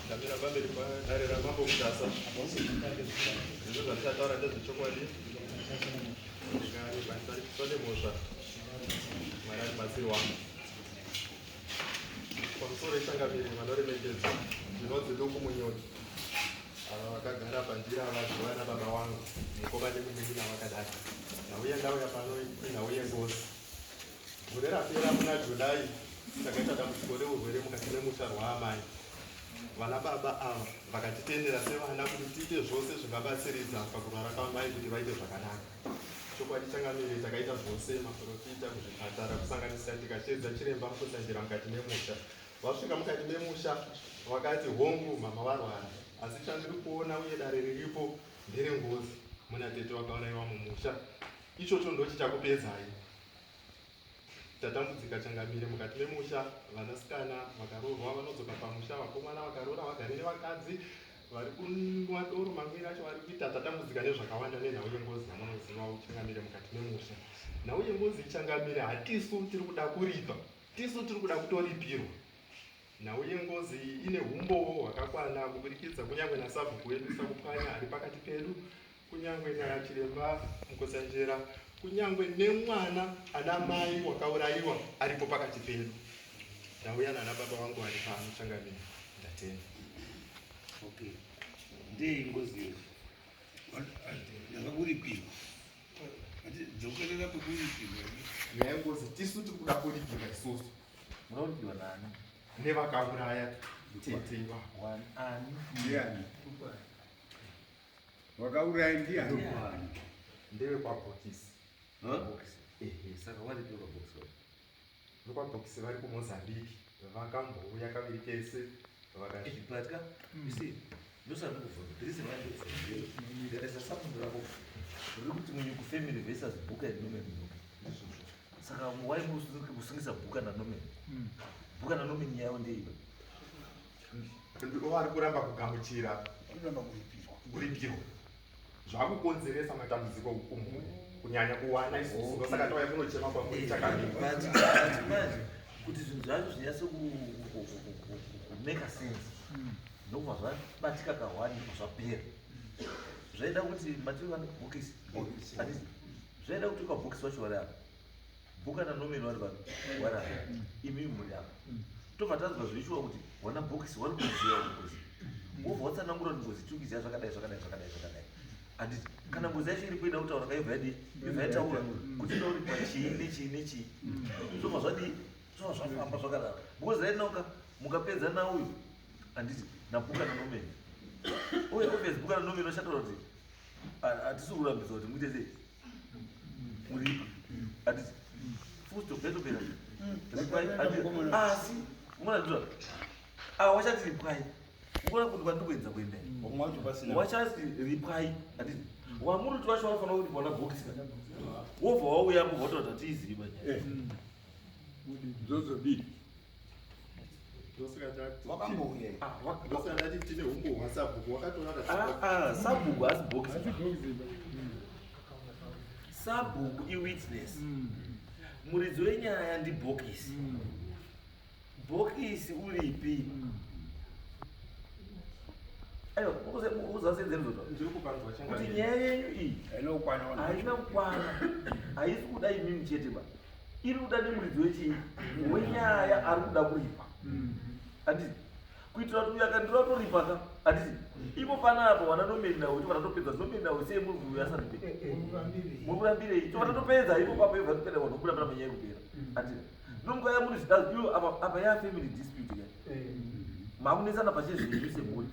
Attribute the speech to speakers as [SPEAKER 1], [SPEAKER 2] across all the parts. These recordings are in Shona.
[SPEAKER 1] Ndamira pamberi padare ramambo Mutasa. Ndizvo zvandichataura ndezvechokwadi. Ndikaripa nemhosva. Mwari ari batsiri wangu. Pamusoro ichangamire vanoremekedzwa. Ndinonzi Luku Munyoni. Ava vakagara pandiri ava zvivana baba wangu. Mukoma nemunin'ina vakadai. Ndauya ndauya pano inhau yengozi. Gore rapera muna July takaita dambudziko reurwere mukati memusha rwaamai. Vana baba ava vakatitendera sevana kuti tiite zvose zvingabatsiridza pakurwara kwamai kuti vaite zvakanaka. Chokwadi changamire takaita zvose maporofita kuzvipatara kusanganisira tikasheedza chiremba Mukotsanjera mukati memusha. Vasvika mukati memusha vakati hongu mama varwara asi chandiri kuona uye dare riripo nderengozi muna tete vakauraiwa mumusha ichocho ndochichakupedzai. Tatambudzika changamire mukati memusha, vanasikana vakaroorwa vanodzoka pamusha, vakomana vakaroora vagare nevakadzi vari kunwa doro mamwiro acho vari kuita. Tatambudzika nezvakawanda nenhau yengozi yamunoziva changamire mukati memusha. Nhau yengozi changamire hatisu tiri kuda kuripa, tisu tiri kuda kutoripirwa. Nhau yengozi iyi ine humbowo hwakakwana kuburikidza kunyangwe nasabhuku wedu Sakupwanya ari pakati pedu, kunyangwe nachiremba Mukotsanjera, kunyangwe nemwana ana mai wakaurayiwa aripo pakati pedu. Ndauya nana baba vangu vari pano changamire. Ndatenda.
[SPEAKER 2] Okay. Ndei ngozi iyo? Ndakakuripirwa. Dzokerera pekuripirwa.
[SPEAKER 1] Nyaya yengozi tisu tiri kuda kuripirwa isusu.
[SPEAKER 3] Munoripirwa nani?
[SPEAKER 1] Nevakauraya tete
[SPEAKER 3] One ani?
[SPEAKER 2] Ndiani? Wakauraya ndiani?
[SPEAKER 1] Ndevekwabhokisi.
[SPEAKER 3] Ehe, saka waripi kwabhokisi wacho?
[SPEAKER 1] Vekwabhokisi vari kuMozambique vakambouya kaviri kese vakasvika.
[SPEAKER 3] But ka, you see, ndosati kubvunza. The reason why ndikubvunza ndikatarisa summon rako riri kuti Munyuku family versus Booker and Norman Munyuku. Saka why muri kusungisa Booker naNorman? Booker naNorman nyaya yavo ndeipi?
[SPEAKER 1] Vari kuramba kugamuchira kuripirwa zvakukonzeresa matambudziko kumhuri kunyanya kuwana isusu ndosaka tauya kunochema kwamuri chakamira.
[SPEAKER 3] But manje kuti zvinhu zvacho zvinyatse kumake sense ndokubva zvabatika kahwani zvapera zvaida kuti matiri vano bhokisi handiti zvaida kuti ukabhokisi wacho vari apa bhuka nanomeni vari vapi vari apa imimi muri apa tobva tanzwa zveishuwa kuti wana bhokisi wari kuziva ngozi wobva watsanangura kuti ngozi tiri kuziva zvakadai zvakadai zvakadai zvakadai handiti kana ngozi yacho iri kuenda kutaura kaibva yadii ibva yataura kuti inourikwa chii nechii nechii zvobva zvadii zvobva zvafamba zvakadaro because right now ka mukapedza nauyu handiti nabhuka nanomeni uye obvious bhuka nanomeni vachataura kuti hatisi kurambidza kuti muite sei muripa handiti full stop yatopera ripai handiti asi unoona ndizvo ava wachati ripai unoona kuti kwandiri kuedza kuenda
[SPEAKER 2] Vamwe vacho pasina.
[SPEAKER 3] wachati ripai handiti wamuri wacho vanofanira kuripa wana bhokisi ka wobva wauya apo votaura kuti hatiizivi banyaya
[SPEAKER 2] Eh. Zvozodii? Wakambouya.
[SPEAKER 1] Ndosaka ndati tine humbo hwasabhuku wakatora
[SPEAKER 3] Ah, ah, sabhuku haasi bhokisi sabhuku iwitness muridzi wenyaya ndibhokisi bhokisi uripi aiwa uzasenzerizoto
[SPEAKER 1] ndiri kupanzwa
[SPEAKER 3] kuti
[SPEAKER 1] changamire.
[SPEAKER 3] nyaya yenyu iyi
[SPEAKER 2] Haina kukwana vanhu.
[SPEAKER 3] haina kukwana haisi kuda imimi chete ba iri kuda nemuridzi wechii wenyaya ari kuda kuripa handiti kuitira kuti uyu akandira kutoripa ka handiti ipo panapa wana nomeni nawe tobva tatopedza nomeni nawe sei muri kuuya asati muri kurambirei tobva tatopedza ipo papo ibva topedza vanhu vobuda pana manyaya yekupera handiti nomukaya muri zvida iyo apa apa ya family dispute ka makunetsana pachezvenyu semhuri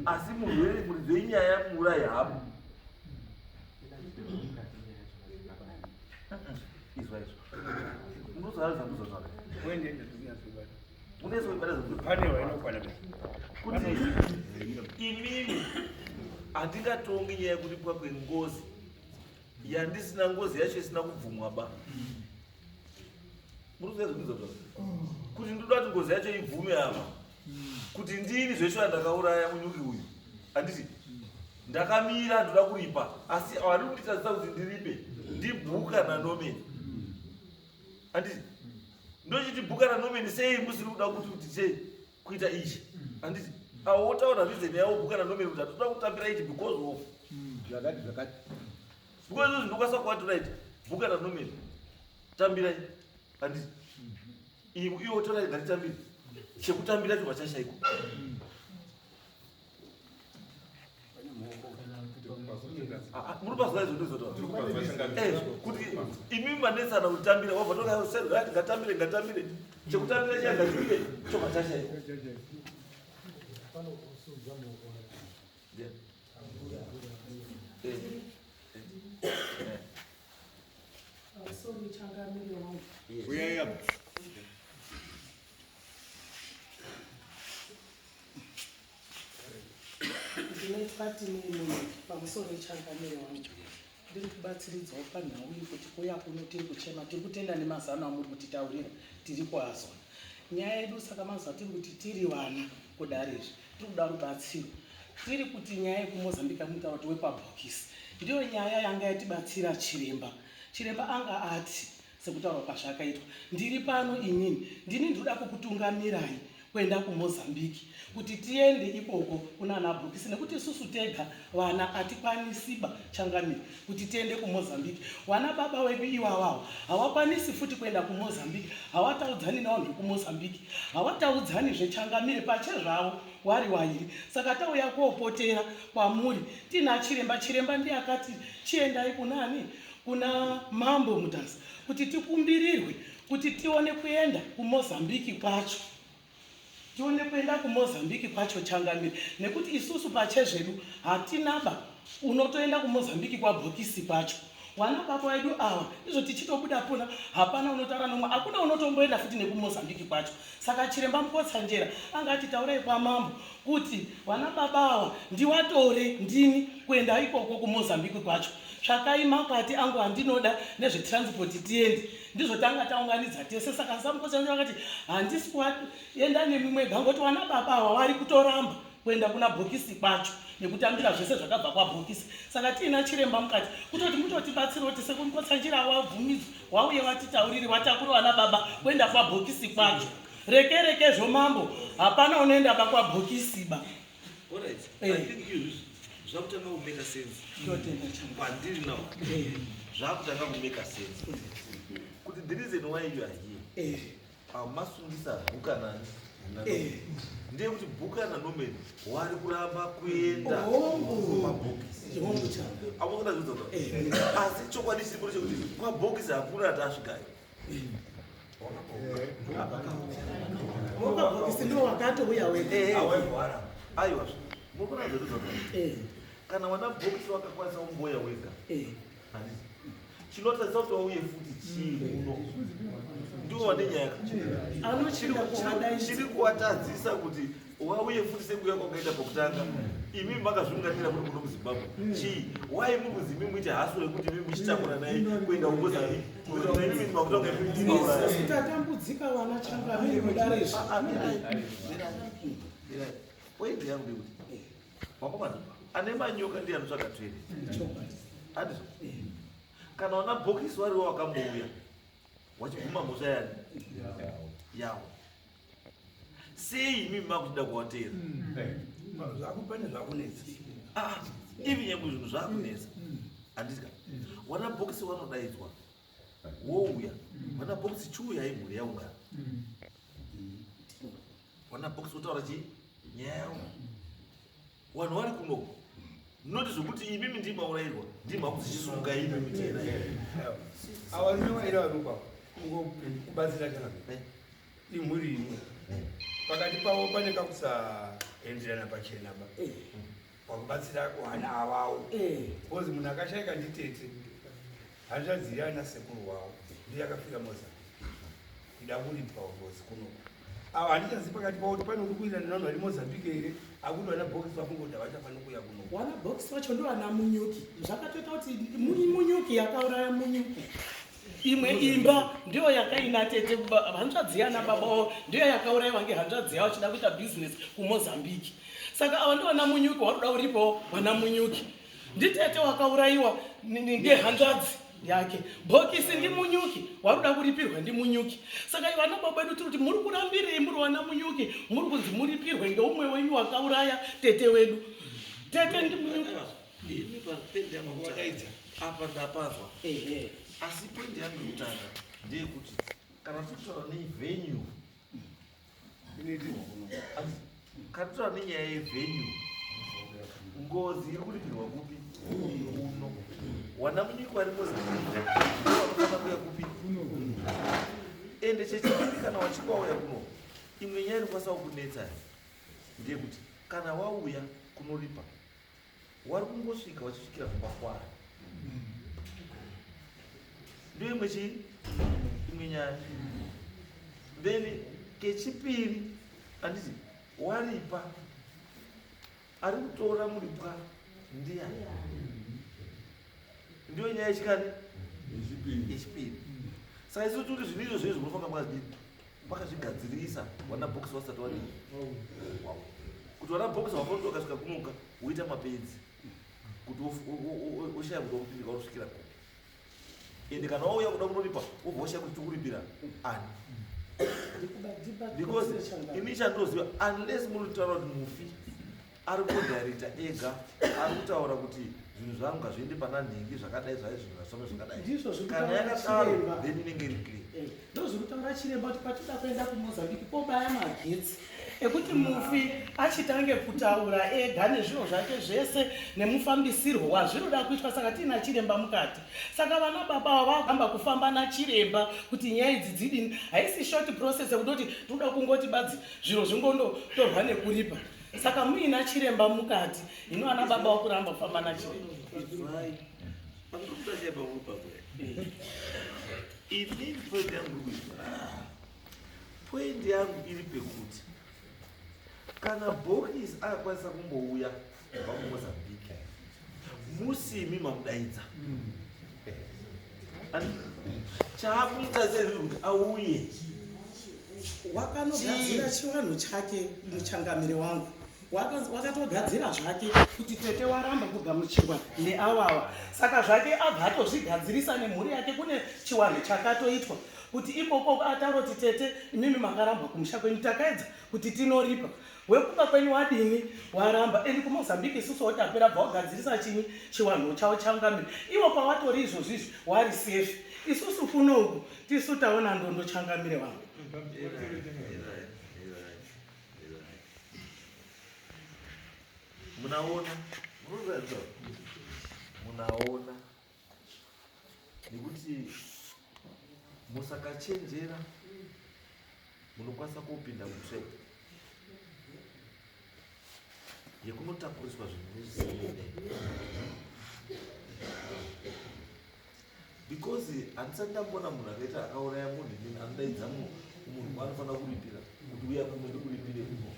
[SPEAKER 3] asi murwere muridzi wenyaya muurayi hapo izwa izvo unozoratidza ndizvo
[SPEAKER 2] Uende ndozvinyatsobata.
[SPEAKER 3] zvaka
[SPEAKER 2] Pane wainokwana basi.
[SPEAKER 3] kuti imimi handingatongi nyaya yekuripwa kwengozi yandisina ngozi yacho isina kubvumwa ba muri kuziva zvekuiza zvazvo kuti ndoda kuti ngozi yacho ibvume apa Kuti ndini zveshuwa ndakauraya munyuki uyu. Handiti? Ndakamira ndoda kuripa asi vari kunditadzisa kuti ndiripe ndibhuka naNorman. Handiti? Ndochiti bhuka naNorman sei musiri kuda kuti kuti sei kuita ichi? Handiti? Avo votaura reason yavo bhuka naNorman kuti hatoda kutambira ichi because of
[SPEAKER 2] Zvakati zvakati.
[SPEAKER 3] Because izvozvo ndokwanisa kuvati right bhuka naNorman tambirai. Handiti? Iwo tora ngatitambire. Chekutambira chobva chashaikwa. Muri pazuva izvo ndizvotaura kuti imi manetsana kutambira wabva tokaati ngatambire ngatambire chekutambira chiya ngachiuye chobva chashaikwa.
[SPEAKER 4] Sorry, changamire wangu.
[SPEAKER 1] Uyai apa.
[SPEAKER 4] Ndinoitwa Tinei pamusoro changamire wangu. Ndiri kubatsiridzawo panhau iyi kuti kuuya kuno tiri kuchema, tiri kutenda nemazano amuri kutitaurira, tiri kuazwa. Nyaya yedu saka mazuva tiri kuti tiri vana kudare izvi, tiri kuda rubatsiro. Tiri kuti nyaya yekuMozambique yamunotaura kuti wekwabhokisi ndiyo nyaya yanga yatibatsira chiremba. Chiremba anga ati sekutaurwa kwazvakaitwa, ndiri pano inini, ndini ndinoda kukutungamirai kuenda kuMozambique kuti tiende ikoko kunana bhokisi nekuti isusu tega vana hatikwanisiba changamire kuti tiende kuMozambique. Vana baba wedu iwawawo hawakwanisi futi kuenda kuMozambique, hawataudzani navanhu vekuMozambique, hawataudzani zvechangamire pachezvavo wari wairi. Saka tauya kopotera kwamuri tina chiremba. Chiremba ndiye akati chiendai kunani, kuna Mambo Mutasa kuti tikumbirirwe kuti tione kuenda kuMozambique kwacho. Tione kuenda kuMozambique kwacho changamire nekuti isusu pachezvedu hatinaba unotoenda kuMozambique kwabhokisi kwacho. Wana baba wedu ava izvo tichitobuda pona hapana unotaura nomwe, hakuna unotomboenda futi nekuMozambique kwacho. Saka chiremba Mukotsanjera anga ati taurai kwamambo kuti wana baba ava ndiwatore ndini kuenda ikoko kuMozambique kwacho. Tsvakai makwati angu andinoda nezvetransport tiende. Ndizvo tanga taunganidza tese. Saka saMukotsanjera vakati handisi kuenda nemwi mwega ngoti wana baba ava vari kutoramba kuenda kuna bhokisi kwacho nekutambira zvese zvakabva kwabhokisi. Saka tiina chiremba mukati kutoti mutotibatsira kuti sekuMukotsanjera wabvumidzwa wauye watitaurire watakure wana baba kuenda kwabhokisi kwacho. Rekerekezvo mambo hapana unoenda ba kwabhokisi ba.
[SPEAKER 3] All right. I think izvi zvakutanga kumeka sense. Kwandiri now. Zvakutanga kumeka sense. Kuti the reason why you are here. Amasungisa bhuka nani? Ndiye kuti bhuka naNorman wari kuramba kuenda kumabhokisi. Amukuna zvidzoka. Asi chokwadi chiripo chekuti kwabhokisi hakuna atasvikayo.
[SPEAKER 4] Wokabhokisi ndiwo wakatouya wega.
[SPEAKER 3] Aiwa, mukuna zvidzoka. Kana wana bhokisi wakakwanisa kumboya wega. Handiti. Chinotarisa kuti wauye futi chii muno. Ndiwo wane nyaya.
[SPEAKER 4] Anochinda kuwadaidza.
[SPEAKER 3] Chiri kuwatadzisa kuti wauye futi sekuya kwakaita pokutanga. Imi makazviunganira muri kuno muZimbabwe. Chii? Why muri kuzi imi muite haso yekuti imi muchitakura naye kuenda kuMozambique? Kuita imi makutanga imi muchimauraya.
[SPEAKER 4] Isusu tatambudzika vana changamire kudare izvi.
[SPEAKER 3] Point yangu ndeyekuti wakomana ane manyoka ndiye anotsvaga twere. Handizvo? Kana wana bhokisi wariwo wakambouya wachibvuma mhosva yani yawo, sei imi makuchida kuwatera?
[SPEAKER 2] Zvakupane zvakunetsa.
[SPEAKER 3] Ivi nyangwe zvinhu zvakunetsa. Handiti? Wana bhokisi wanodaidzwa wouya, wana bhokisi chiuyai mhuri yaungana, wana bhokisi wotaura chii nyaya yavo. Vanhu vari kunoko noti zvokuti imimi ndimaurayirwa ndimakuzichisunga imi mitera.
[SPEAKER 2] Ava rivaira varikwa kubatsira kana imhuri imwe pakati pavo pane kakusaenderana pachena ba pakubatsira vana avawo. Because munhu akashaika nditete, hanzvadzi yana sekuru wavo ndiye akafira Mozambique ida kuripwa ngozi kunoko. Ava handichazivi pakati pavo kuti pane uri kuita nevanhu vari Mozambique here, akuti vana bhokisi vafunga kuti havachafaniri kuuya kunoko.
[SPEAKER 4] Wana bhokisi vacho ndo vana Munyuki. Zvakatoita kuti Munyuki yakauraya Munyuki. Imwe imba ndiyo yakaina tete hanzvadzi yana baba wavo ndiyo yakaurayiwa ngehanzvadzi yavo achida kuita bhizinesi kuMozambique. Saka ava ndovana Munyuki waruda uripowo vana Munyuki. Nditete wakaurayiwa ngehanzvadzi yake. Bhokisi ndiMunyuki waruda kuripirwa ndiMunyuki. Saka vana baba vedu tiri kuti muri kurambirei muri vana Munyuki muri kunzi muripirwe ngeumwe wenyu wakauraya tete wedu. Tete ndiMunyuki.
[SPEAKER 3] Ini papendi yangu
[SPEAKER 2] Wadaidza.
[SPEAKER 3] Apa ndapanzwa.
[SPEAKER 4] Ehe.
[SPEAKER 3] Asi poindi yangu yekutanga ndeyekuti kana tiri kutaura nevenue,
[SPEAKER 2] Inoitirwa kuno.
[SPEAKER 3] Kana titaura nenyaya yevenue, ngozi iri kuripirwa kupi? Kuno. Wana Munyiki wari Mozambique vanofanira kuuya kupi? Ende chechipiri, kana wachinge wauya kuno, imwe nyaya inokwanisa kukunetsa ndeyekuti kana wauya kunoripa, wari kungosvika wachisvikira kumba kwaro. Ndiyo imwe chii, imwe nyaya. Then kechipiri, handiti waripa, ari kutora muripwa ndiani? Ndiyo nyaya yechikani? Yechipiri. Saka isu tiri zvinhu izvo zvezvo munofanira makazvidini, makazvigadzirisa wana bhokisi wasati wadini wauya, kuti wana bhokisi wafanira wakasvika kunoka woita mapenzi kuti oshaya kuti wakupindika wanosvikira kupi. Ende kana wauya kuda kunoripa, wobva washaya kuti tikuripira ani, because ini chandoziva, unless muri kutaura kuti mufi ari kudirecta ega, ari kutaura kuti zvinhu zvangu ngazviende pana nhingi, zvakadai zvai, zvinhu zvasome zvakadai.
[SPEAKER 4] Ndizvo zviri
[SPEAKER 3] Kana
[SPEAKER 4] kutaura
[SPEAKER 3] yakadaro,
[SPEAKER 4] chiremba.
[SPEAKER 3] then inenge iri clear.
[SPEAKER 4] Ndozviri kutaura chiremba kuti patinoda kuenda kuMozambique kobaya magetsi ekuti mufi achitange kutaura ega nezviro zvake zvese nemufambisirwo wazvinoda kuitwa. Saka tiina chiremba mukati, saka vana baba ava vakuramba kufamba nachiremba kuti nyaya idzi dzidini. Haisi short process yekutoti toda kungoti badzi zviro zvingondotorwa nekuripa. Saka muina chiremba mukati, hino vana baba vakuramba kufamba nachiremba.
[SPEAKER 3] Izwai, pandiri pamupa, inini point yangu iri kuizwa, point yangu iri pekuti kana bhokisi akakwanisa kumbouya kubva kuMozambique, musimi mamudaidza, chaakuita seriri kuti auye.
[SPEAKER 4] Wakanogadzira chivanhu chake, muchangamire wangu. Wakatogadzira zvake kuti tete waramba kugamuchirwa neawawa, saka zvake abva atozvigadzirisa nemhuri yake. Kune chiwanhu chakatoitwa kuti ikoko ataura kuti, "Tete, imimi makarambwa kumusha kwenyu, takaedza kuti tinoripa, wekuba kwenyu wadini? Waramba." Endi kuMozambique isusu wotapera bva wagadzirisa chinyi, chiwanhu chavo, changamire. Iwo kwawatori izvozvizvi wari safe, isusu kunoku tisu taona ndondo, changamire wangu.
[SPEAKER 3] Munaona, munoratidza munaona nekuti musakachenjera munokwanisa kupinda mutrap yekunotakuriswa zvinhu nezvisinei, because handisati ndamboona munhu akaita akauraya munhu inini anodaidza munhu kwaanofanira kuripira kuti uya kumwe ndikuripire kuno.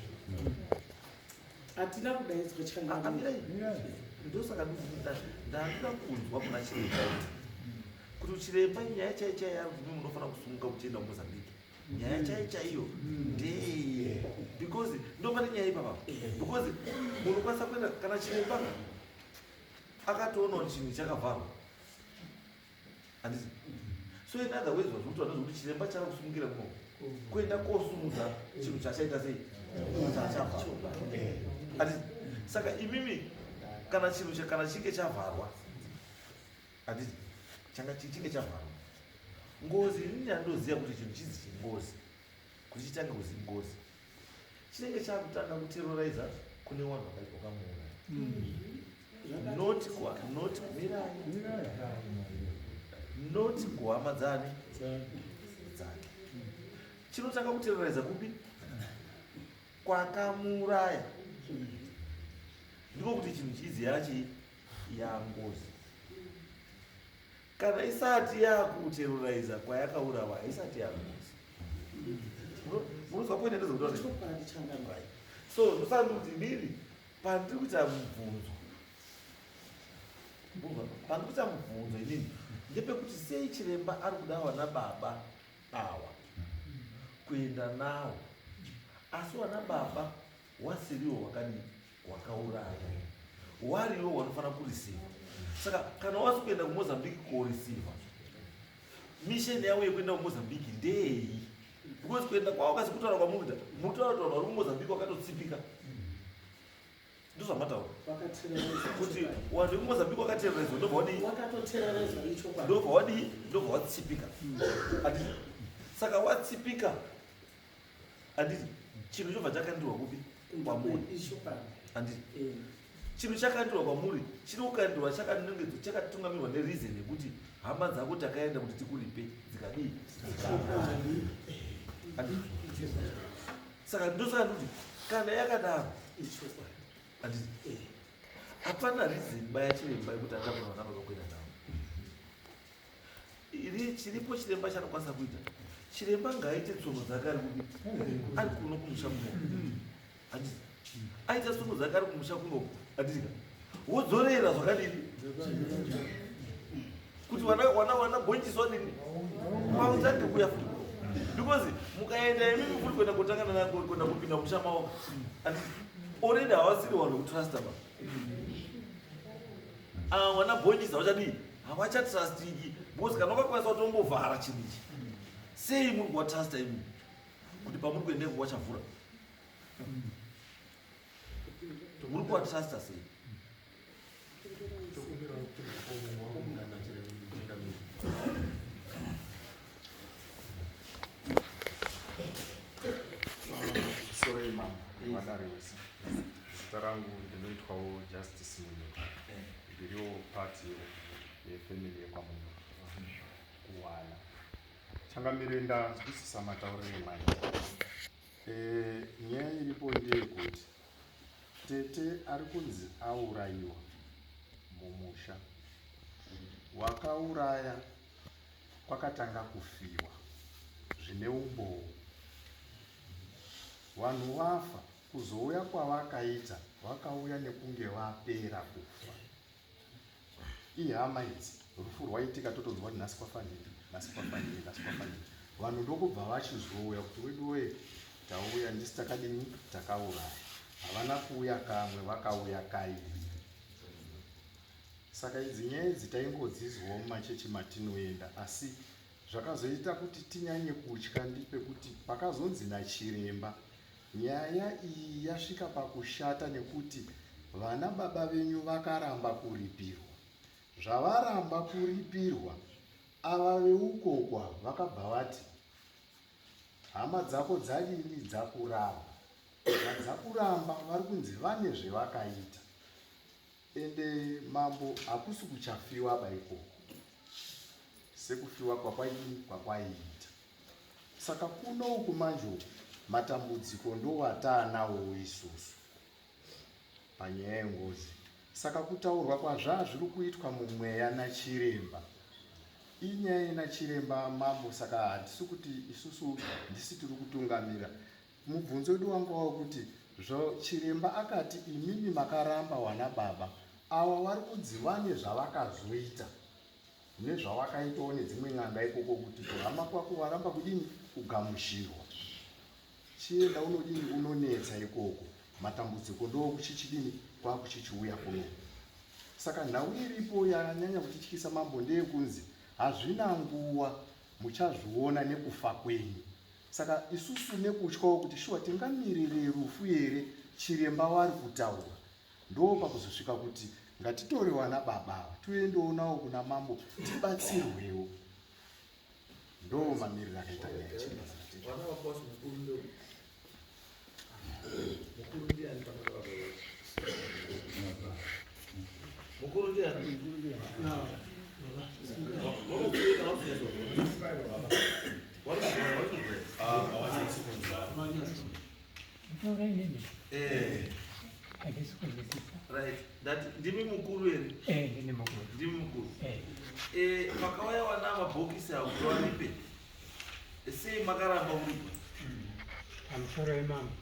[SPEAKER 4] Hatina kudaidzwa, changamire.
[SPEAKER 3] Amirai, ndosaka ndandida kunzwa kuna chiremba kuti chiremba, nyaya chai chai yari kuti munofanira kusunga kuchienda kuMozambique, nyaya chai chaiyo ndeye, because ndopane nyaya ipapa, because munokwanisa kuenda kana chiremba akatoona kuti chinhu chakavharwa, handiti? So in other words, vazvikuti vanozvokuti chiremba chava kusungira kuno kuenda kosumudza chinhu chachaita sei, chachavharwa, handiti? Saka imimi kana chinhu kana chinge chavharwa, handiti, changa chinge chavharwa, ngozi, inini handoziva kuti chinhu chizi chingozi, kuti chitange kuzi ngozi, chinenge chakutanga kuterroriza kune vanhu vakamuuraya, not kwa not mirai, not kuhama dzani dzake. Chinotanga kuterroriza kupi? Kwakamuuraya. Ndiko kuti chinhu chizi yachi yangozi. Kana isati yakuterroriza kwayakaurawa, haisati yangozi. Munozwa point ndezvekutaura?
[SPEAKER 4] Chokwadi, changamire.
[SPEAKER 3] So ndosaka kuti ndiri pandiri kuita mubvunzo, pandiri kuita mubvunzo inini. Ndepekuti sei chiremba ari kuda vana baba awa kuenda nawo, asi wana baba wasiriwo wakadii wakauraya, wariwo wanofanira kureceiva. Saka kana wasi kuenda kuMozambique koreceiva, mission yavo yekuenda kuMozambique ndeyei? Because kuenda kwavo kasi kutaura kwamukuita, mutaura kuti vanhu vari kuMozambique vakatotsipika, ndozvamataura kuti vanhu vekuMozambique vakaterrorizwa, ndobva wadii?
[SPEAKER 4] Wakatoterrorizwa, ichokwadi.
[SPEAKER 3] Ndobva wadii? Ndobva watsipika, handiti? Saka watsipika, handiti? Chinhu chobva chakandirwa kupi? Kwamuri.
[SPEAKER 4] Ichokwadi.
[SPEAKER 3] Handiti? Chinhu chakandirwa kwamuri chinokandirwa chakanongedzwa, chakatungamirwa nereason yekuti hama dzako takaenda kuti tikuripe, dzikadii?
[SPEAKER 4] Chokwadi.
[SPEAKER 3] Handiti? Saka ndosaka ndikuti kana yakadaro,
[SPEAKER 4] Ichokwadi.
[SPEAKER 3] handiti, hapana reason baya chiremba yekuti atakura vana baba kuenda navo. Iri chiripo, chiremba chanokwanisa kuita, chiremba ngaaite tsono dzake ari kupi? Ari kuno kumusha kuno, handiti? Aita tsono dzake ari kumusha kunoku, handitika? Wodzorera zvakadini kuti wana gonjiswa dini pautange kuya futi kuno, because mukaenda imimi futi kuenda kotangana kuenda kupinda musha mavo, handiti? Already havasiri vanhu vekutrusta ba. Ava wana bhonjisi havachadii, havachatrustiki, because kana wakakwanisa kutombovhara chinhu ichi, sei muri kuvatrusta imimi kuti pamuri kuendeko wachavhura? Muri kuvatrusta sei?
[SPEAKER 1] Tokumbirawo kuti mumwe wakumugana chiremba.
[SPEAKER 5] Sorry mama, vadare wese. Zita rangu ndinoitwawo Justice Munyika. Ndiriwo part yefamily yekwaMunyika kuwana. Changamire, ndanzwisisa matauriro emaita. Nyaya iripo ndeyekuti tete ari kunzi aurayiwa mumusha. Wakauraya kwakatanga kufiwa zvine umbowo. Vanhu vafa, kuzouya kwavakaita vakauya nekunge vapera kufa. Ihama idzi, rufu rwaitika, totonzwa kuti nhasi kwafa nhingi, nhasi kwafa nhingi, nhasi kwafa nhingi. Vanhu ndokubva vachizouya kuti weduwe, tauya, ndisi takadini, takauraya. Havana kuuya kamwe, vakauya kairi. Saka idzi nyaya idzi taingodzizwawo mumachechi matinoenda, asi zvakazoita kuti tinyanye kutya ndepekuti pakazonzi nachiremba nyaya iyi yasvika pakushata, nekuti vana baba venyu vakaramba kuripirwa. Zvavaramba kuripirwa, ava veukokwa vakabva vati hama dzako dzadini? Dzakuramba. Vadzakuramba vari kunzi vane zvevakaita. Ende mambo, hakusi kuchafiwa ba ikoko sekufiwa kwakwaidini kwakwaiita. Saka kuno uku manje uku matambudziko ndowataanawo isusu panyaya yengozi. Saka kutaurwa kwazvaa zviri kuitwa mumweya nachiremba, inyaya yenachiremba, mambo. Saka hatisi kuti isusu ndisi tiri kutungamira. Mubvunzo wedu wanga wekuti zvo chiremba akati imimi makaramba, wana baba ava vari kunzi vane zvavakazoita nezvavakaitawo nedzimwe n'anga ikoko, kuti kuhama kwako waramba kudini? Kugamuchirwa. Chienda unodini? Unonetsa ikoko. Matambudziko ndokuchichidini? Kwakuchichiuya kuno. Saka nhau iripo yanyanya kutityisa, mambo, ndeyekunzi hazvina nguva, muchazviona nekufa kwenyu. Saka isusu nekutyawo kuti shuwa tingamirire rufu here, chiremba wari kutaura, ndo pakuzosvika kuti ngatitore wana baba ava tiendewo nawo kuna mambo tibatsirwewo. Ndo mamiriro akaita nyaya chiremba.
[SPEAKER 3] Vana vakwasi, mukuru ndo mukuru ndiani pana baba vedu? Mukuru ndiani? Wakakuenda wakunyatso.
[SPEAKER 6] Taura inini. Handisi kunzwisisa.
[SPEAKER 3] Right, ndati ndimi mukuru here?
[SPEAKER 6] Eh, ndini mukuru.
[SPEAKER 3] Ndimi mukuru.
[SPEAKER 6] Eh.
[SPEAKER 3] Makauya wana mabhokisi avo kuti waripe, sei makaramba kuripa?
[SPEAKER 6] Pamusoro wemambo.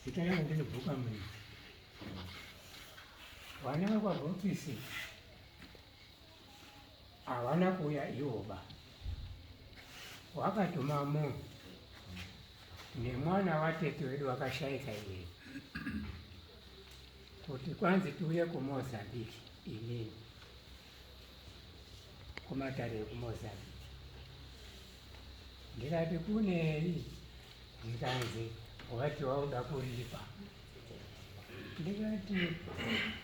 [SPEAKER 6] Zita rangu ndinobhuka muridzi. Vana vekwabhokisi. Havana kuuya ivoba. Wakatuma munhu nemwana watete wedu wakashaika iye kuti kwanzi tiuye kuMozambique inini kumatare ekuMozambique. Ndikati kunei? Zvikanzi wati wauda kuripa. Ndikati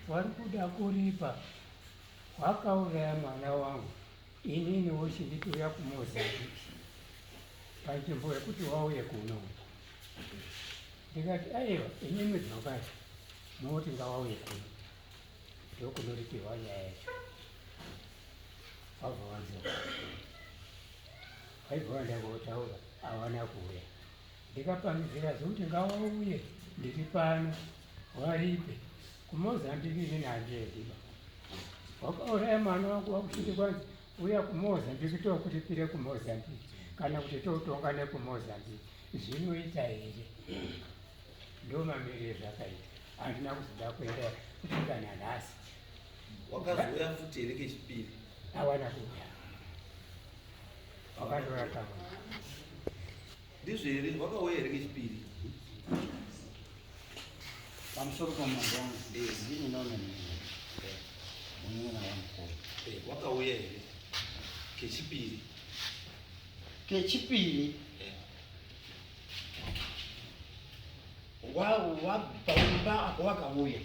[SPEAKER 6] wari kuda kuripa wakauraya mwana wangu inini wochinditi uya kuMozambique panzvimbo yekuti wauye kuno. Ndikati aiwa inini dzokai moti ngawauye kuno ndokunoripirwa nyaya yacho. Wabva wadzoka. Vaibva vaenda kotaura havana kuuya. Ndikapamhidzira zvekuti ngawauye ndiri pano waripe. KuMozambique inini handiendiba. Wakauraya mwana wangu wakuchiti kwanzi uya kuMozambique tokuripire kuMozambique kana kuti totonga nekuMozambique. Zvinoita here? Ndomamirire zvakaita. Handina kuzoda kuenda kusvika nanhasi.
[SPEAKER 3] Wakazouya futi here kechipiri?
[SPEAKER 6] Hawana kuuya. Wakatora kamwe.
[SPEAKER 3] Ndizvo here? Wakauya here kechipiri?
[SPEAKER 7] Pamusoro pamambo wangu ndini Norman munun'una wamukuru.
[SPEAKER 3] Wakauya here kechipiri?
[SPEAKER 7] Kechipiri wabva kumba apo wakauya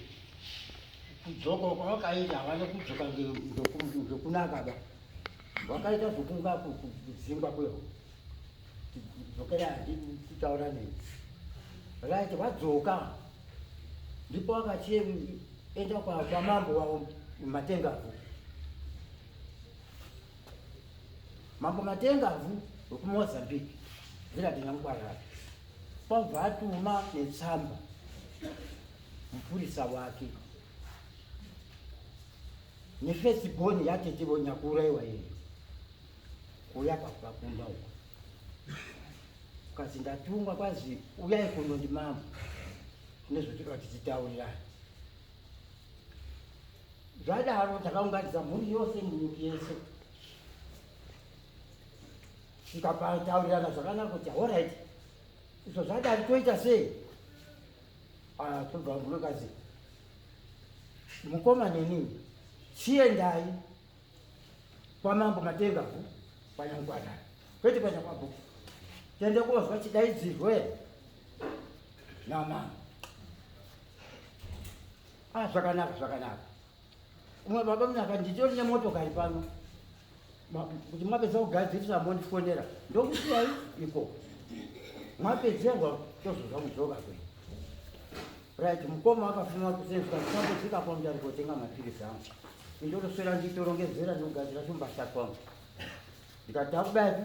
[SPEAKER 7] kudzoka kwawakaita havana kudzoka ngekunaka ba wakaita zvokunga kudzingwa kweho dzokera handidi kutaura newe right wadzoka ndipo wakachienda kwamambo wavo Matengavu mambo Matengavu wekuMozambique village Nyangwarara kwabva atuma netsamba mupurisa wake nefesibhoni yatete vonyakuuraiwa iyeyo kuuya pakumba uko kazi ndatumwa kwazi uyai kuno ndimambo nezvotinoda kuti titaurirane zvadaro takaunganidza mhuri yose munyika yese tikapataurirana zvakanaka kuti horit izvo zvadaro toita sei ah, tobva munokazi mukoma nenini chiendai kwamambo Matengavu kwaNyangwarara kwete kwaNyakwabhuku tiende kozwa chidaidzirwe namambo ah zvakanaka zvakanaka umwe baba munaka nditori nemotokari pano kuti mwapedza kugadzirisa mondifonera ndokusiyai ikoko mwapedzerwa tozozva kudzoka kwenyu right mukoma akafuma kusenzwa ndisambodzika pamudari kotenga mapirisi angu indotoswera nditorongedzera ndogadzira tumbasha twangu ndikati takubapi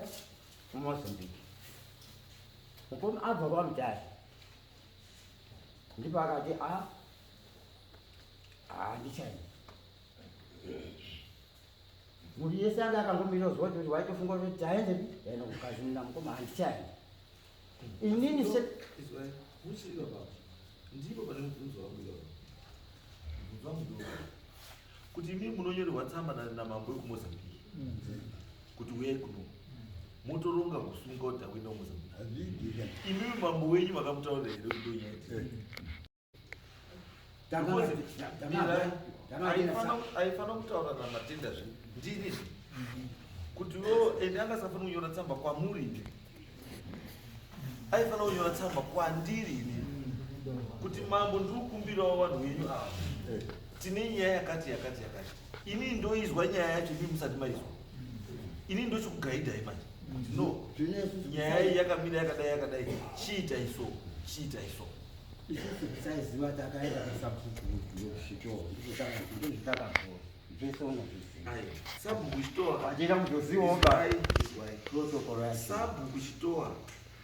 [SPEAKER 7] muMozambique mukoma abva kwamudari ndipo akati a handichaini mhuri yese anga akangomirira zuva kuti waitofunga kuti taendepi taenda kukazimina mukoma handichaini inini se
[SPEAKER 3] ndipo pane mubvunzo wangu ipapo mubvunzo wangu ndo kuti imi munonyorerwa tsamba namambo wekuMozambique kuti uyai kuno motoronga kusunga kuti takuenda kuMozambique imimi mambo wenyu makamutaurira here kuti ndonyaya aifanira kutaura namatenda zve ndini zve kuti wo ende angasafanira kunyora tsamba kwamuri ini aifanira kunyora tsamba kwandiri ini kuti mambo ndiri kukumbirawo vanhu venyu ava tine nyaya yakati yakati yakati ini ndoizwa nyaya yacho imi musati maizwa ini ndochikugaidhai manje kuti no nyaya iyi yakamira yakadai yakadai chiitai so chiitai so
[SPEAKER 7] Isusu tisaiziva takaenda kusabhuku kusvitoa ndozvitakazwa zvese unozviziva
[SPEAKER 3] sabhuku chitoa
[SPEAKER 7] achida kuzozivawo protocol yacho
[SPEAKER 3] sabhuku chitoa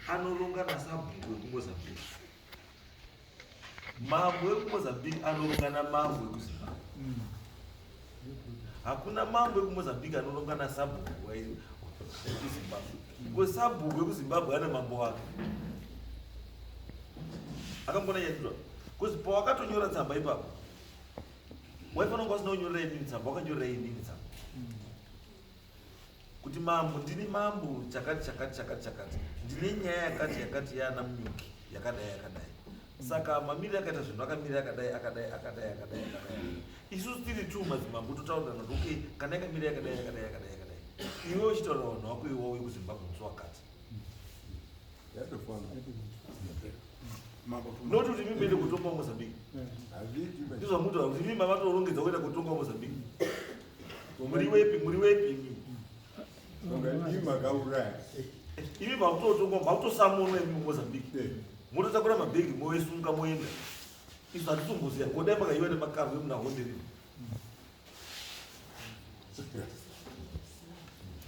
[SPEAKER 3] anoronga nasabhuku wekuMozambique mambo wekuMozambique anoronga namambo wekuZimbabwe hakuna mambo wekuMozambique anoronga nasabhuku wekuZimbabwe because sabhuku wekuZimbabwe ane mambo wake akambona nyatidwa because pawakatonyora tsamba ipapo waifanira kunge wasina kunyorera inini tsamba wakanyorera inini tsamba. Kuti mambo, ndini mambo chakati chakati chakati chakati, ndine nyaya yakati yakati yaana Munyuki yakadai yakadai. Saka mamiriro akaita zvinhu akamira akadai akadai akadai akadai akadai. Isusu tiri two madzimambo totaurirana kuti okay, kana yakamira yakadai yakadai yakadai yakadai. Iwe uchitaurira vanhu vako iwe wauye kuZimbabwe musi wakati. Not kuti imi muende kutonga Mozambique. Ndizvo zvamutaura kuti imi mavatorongedza kuenda kutonga Mozambique. Muri wepi, muri wepi imi? Imi makutotonga, makutosamonwa imi muMozambique. Mototakura mabhegi moesunga moenda. Isu hatitomboziva. Kodai makaiwa nemakarwe muna Honde River.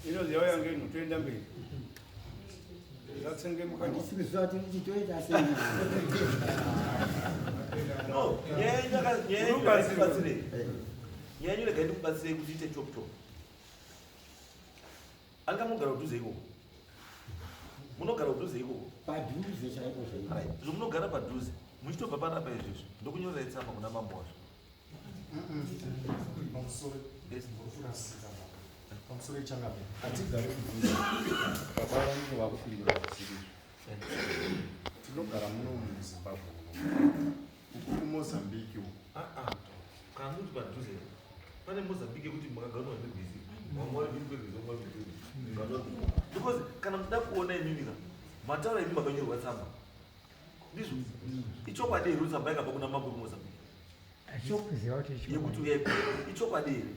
[SPEAKER 2] Inoziva yange ino toenda mberi. Zvatsenge mukati.
[SPEAKER 7] Handisi kuziva kuti toita sei.
[SPEAKER 3] No, nyaya yenyu nyaya yenyu ndikubatsirei. Nyaya yenyu regai ndikubatsirei kuti iite chop chop. Anga munogara kudhuze ikoko. Munogara kudhuze ikoko.
[SPEAKER 7] Padhuze chaipo chaipo.
[SPEAKER 3] Right. Zvo munogara padhuze. Muchitobva panapa izvezvi. Ndokunyorerai tsamba kuna mambo wacho.
[SPEAKER 5] Pamusoro.
[SPEAKER 3] Yes.
[SPEAKER 5] Kurasika baba. Pamusoro ichangabe. Hatigare kudhuze. Baba vangu vakupindura zvisiri. Tinogara muno muZimbabwe muno. Uku kuMozambique uku.
[SPEAKER 3] Ah ah. Kana muri padhuze. Pane Mozambique yekuti makaganwa nerwizi. Vamwe vari mhiri kwerwizi, vamwe vari mhiri kwerwizi. Because kana muchida kuona imimi ka, mataura imi makanyorwa tsamba. Ndizvo. Ichokwadi here kuti tsamba yakabva kuna mambo weMozambique?
[SPEAKER 6] Achikuziva kuti ichokwadi.
[SPEAKER 3] Yekuti uyai kuno. Ichokwadi here?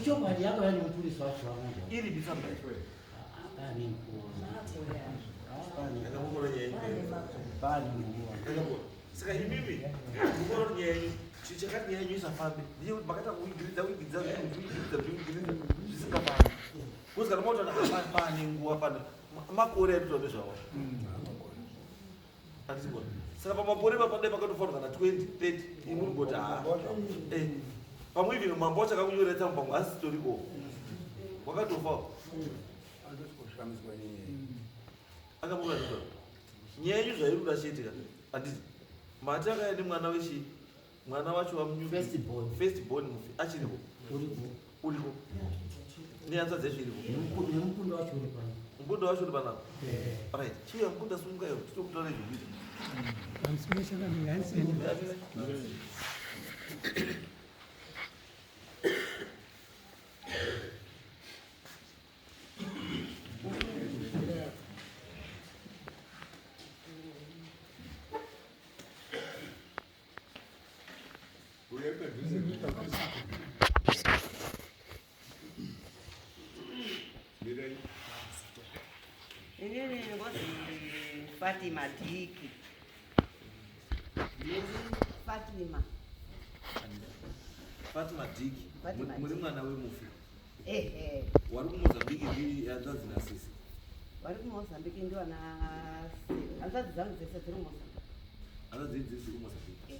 [SPEAKER 7] Ichokwadi yakauya nemupurisa wacho wamanje.
[SPEAKER 3] Iri tsamba yacho.
[SPEAKER 7] Pane nguva.
[SPEAKER 3] Yakamboona nyaya yenyu.
[SPEAKER 7] Pane nguva.
[SPEAKER 3] Yakamboona. Saka imimi mukaona kuti nyaya yenyu chinhu chakati nyaya yenyu isafambe ndechekuti makaita kuigiridza kuigiridza kuigiridza kuigiridza zvisingafambi. Because kana mautaura pane nguva pane makore atitaura nezvawo. Handisi kuona. Saka pamakore ipapo dai pakatofanirwa kana 20, 30 imi muri kungoti haa. Pamwe even mambo wacho akakunyorera tsamba pamwe asitoriko. Wakatofawo. Akamuka ndizvo. Nyaya yenyu zvairi kuda chete ka. Handiti. Mati akauya nemwana wechi mwana wacho wamunyuki.
[SPEAKER 7] First born.
[SPEAKER 3] First born mufi achiriko.
[SPEAKER 7] Uriko.
[SPEAKER 3] Uriko. Nehanzvadzi yacho iriko.
[SPEAKER 7] Nemukunda wacho uri pano.
[SPEAKER 3] Mukunda wacho uri panapa. Right. Chiuya mukunda sunga iyo titokutaura izvozvo.
[SPEAKER 6] Pamusoro changamire handiseni.
[SPEAKER 8] Inini ngozi Fatima Diki. Ndiri Fatima.
[SPEAKER 3] Fatima Diki.
[SPEAKER 8] Fatima
[SPEAKER 3] Muri
[SPEAKER 8] Diki.
[SPEAKER 3] mwana wemufi.
[SPEAKER 8] Ehe.
[SPEAKER 3] Wari kuMozambique ndi hanzvadzi nasisi.
[SPEAKER 8] Vari kuMozambique ndiwana hanzvadzi dzangu dzese dziri kuMozambique.
[SPEAKER 3] Hanzvadzi dzenyu dzese dziri kuMozambique.
[SPEAKER 8] Ehe.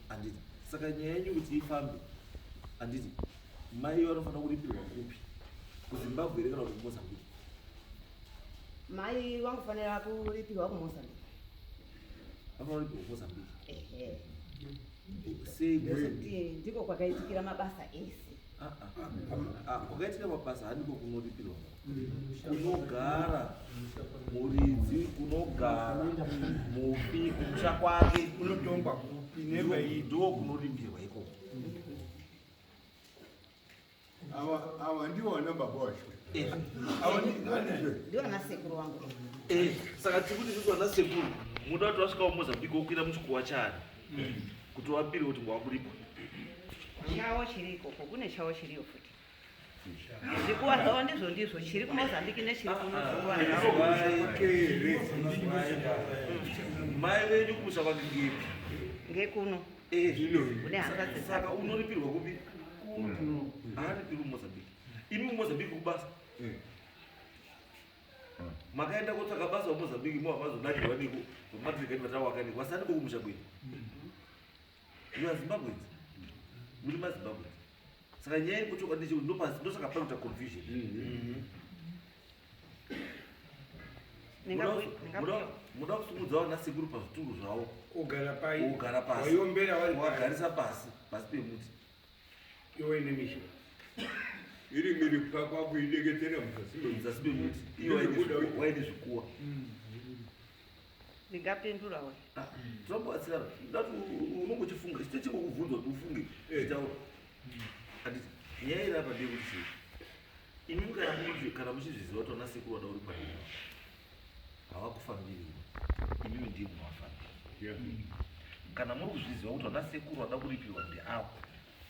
[SPEAKER 3] Handiti. Saka nyaya yenyu kuti ifambe. Handiti. Mai vanofanira kuripirwa kupi? KuZimbabwe here kana kuti kuMozambique?
[SPEAKER 8] Mai vangofanira kuripirwa kuMozambique.
[SPEAKER 3] Vanofanira kuripirwa kuMozambique.
[SPEAKER 8] Ehe.
[SPEAKER 3] Sei Mozambique?
[SPEAKER 8] Nekuti ndiko kwakaitikira mabasa ese.
[SPEAKER 3] Kwakaitika mabasa handiko kunoripirwa. Kunogara muridzi, kunogara mufi, kumusha kwake.
[SPEAKER 2] Kunotongwa kupi nemba iyi.
[SPEAKER 3] Ndo kunoripirwa ikoko.
[SPEAKER 1] Ava ndivo vana baba vacho. Ava ndizvo.
[SPEAKER 8] Ndivo ana sekuru vangu.
[SPEAKER 3] Saka tiri kuti isusu vana sekuru muda kuti vasvika kuMozambique wokwira muchikuwa chani kuti wapire kuti ngwakuripwa.
[SPEAKER 8] Chawo chiri ikoko, kune chawo chiriyo futi. Zvikuwa zvavo ndizvo ndizvo chiri kuMozambique nechiri kuno zvikuwa zvavo.
[SPEAKER 3] Mai venyu kumusha kwake ngepi?
[SPEAKER 8] Ngekuno. Kune hanzvadzi
[SPEAKER 3] Saka
[SPEAKER 8] dzake.
[SPEAKER 3] unoripirwa kupi? Kuno. Haaripirwi kuMozambique. Imi kuMozambique kubasa. Makaenda kotsvaka basa kuMozambique mo hamazonakirwa neko vamadrigani vatawakanikwa asi andiko kumusha kwenyu. You are Zimbabweans. Muri maZimbabweans. Saka nyaya iri kuchoka ndechekuti ndosaka panoita confusion. Muda kusumudza vana sekuru pazvituru zvavo.
[SPEAKER 2] Kugara pai.
[SPEAKER 3] Kugara pasi.
[SPEAKER 2] Waiombera vari pai.
[SPEAKER 3] Wagarisa pasi, pasi pemuti.
[SPEAKER 2] Iwe nemisha. Iri miripwa kwakuideketera muzasi
[SPEAKER 3] muzasi memuti. Iye waine zvikuwa.
[SPEAKER 8] Ndingapindura we.
[SPEAKER 3] Ah, tinobatsirana. Ndati unongochifunga, chite chingokubvunza kuti ufunge. Chitaura. Handiti nyaya iri apa ndeyekuti chii? Imi kana muti kana muchizviziva kuti vana sekuru vada uri pari havakufambiri imimi ndiye munovafambira. Kana muri kuzviziva kuti vana sekuru vada kuripiwa ndeavo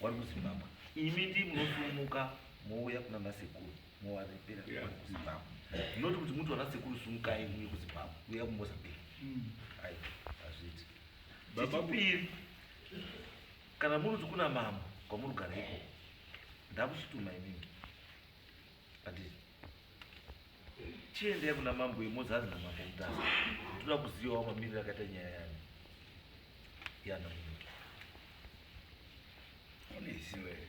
[SPEAKER 3] vari kuZimbabwe, imi ndii munosumuka mouya kuna nasekuru movaripira vari kuZimbabwe. Not kuti muti vana sekuru sumukai muuye kuZimbabwe, uya kuMozambique. Ai, hazviiti. Chechipiri, kana muri kuti kuna mambo kwamuri kugara ikoko, ndakuchituma imimi. Handiti chiendai kuna mambo yemozi na mambo Mutasa, toda kuzivawo mamiriro akaita nyaya yani yana Munyuki.
[SPEAKER 2] Unoiziva here?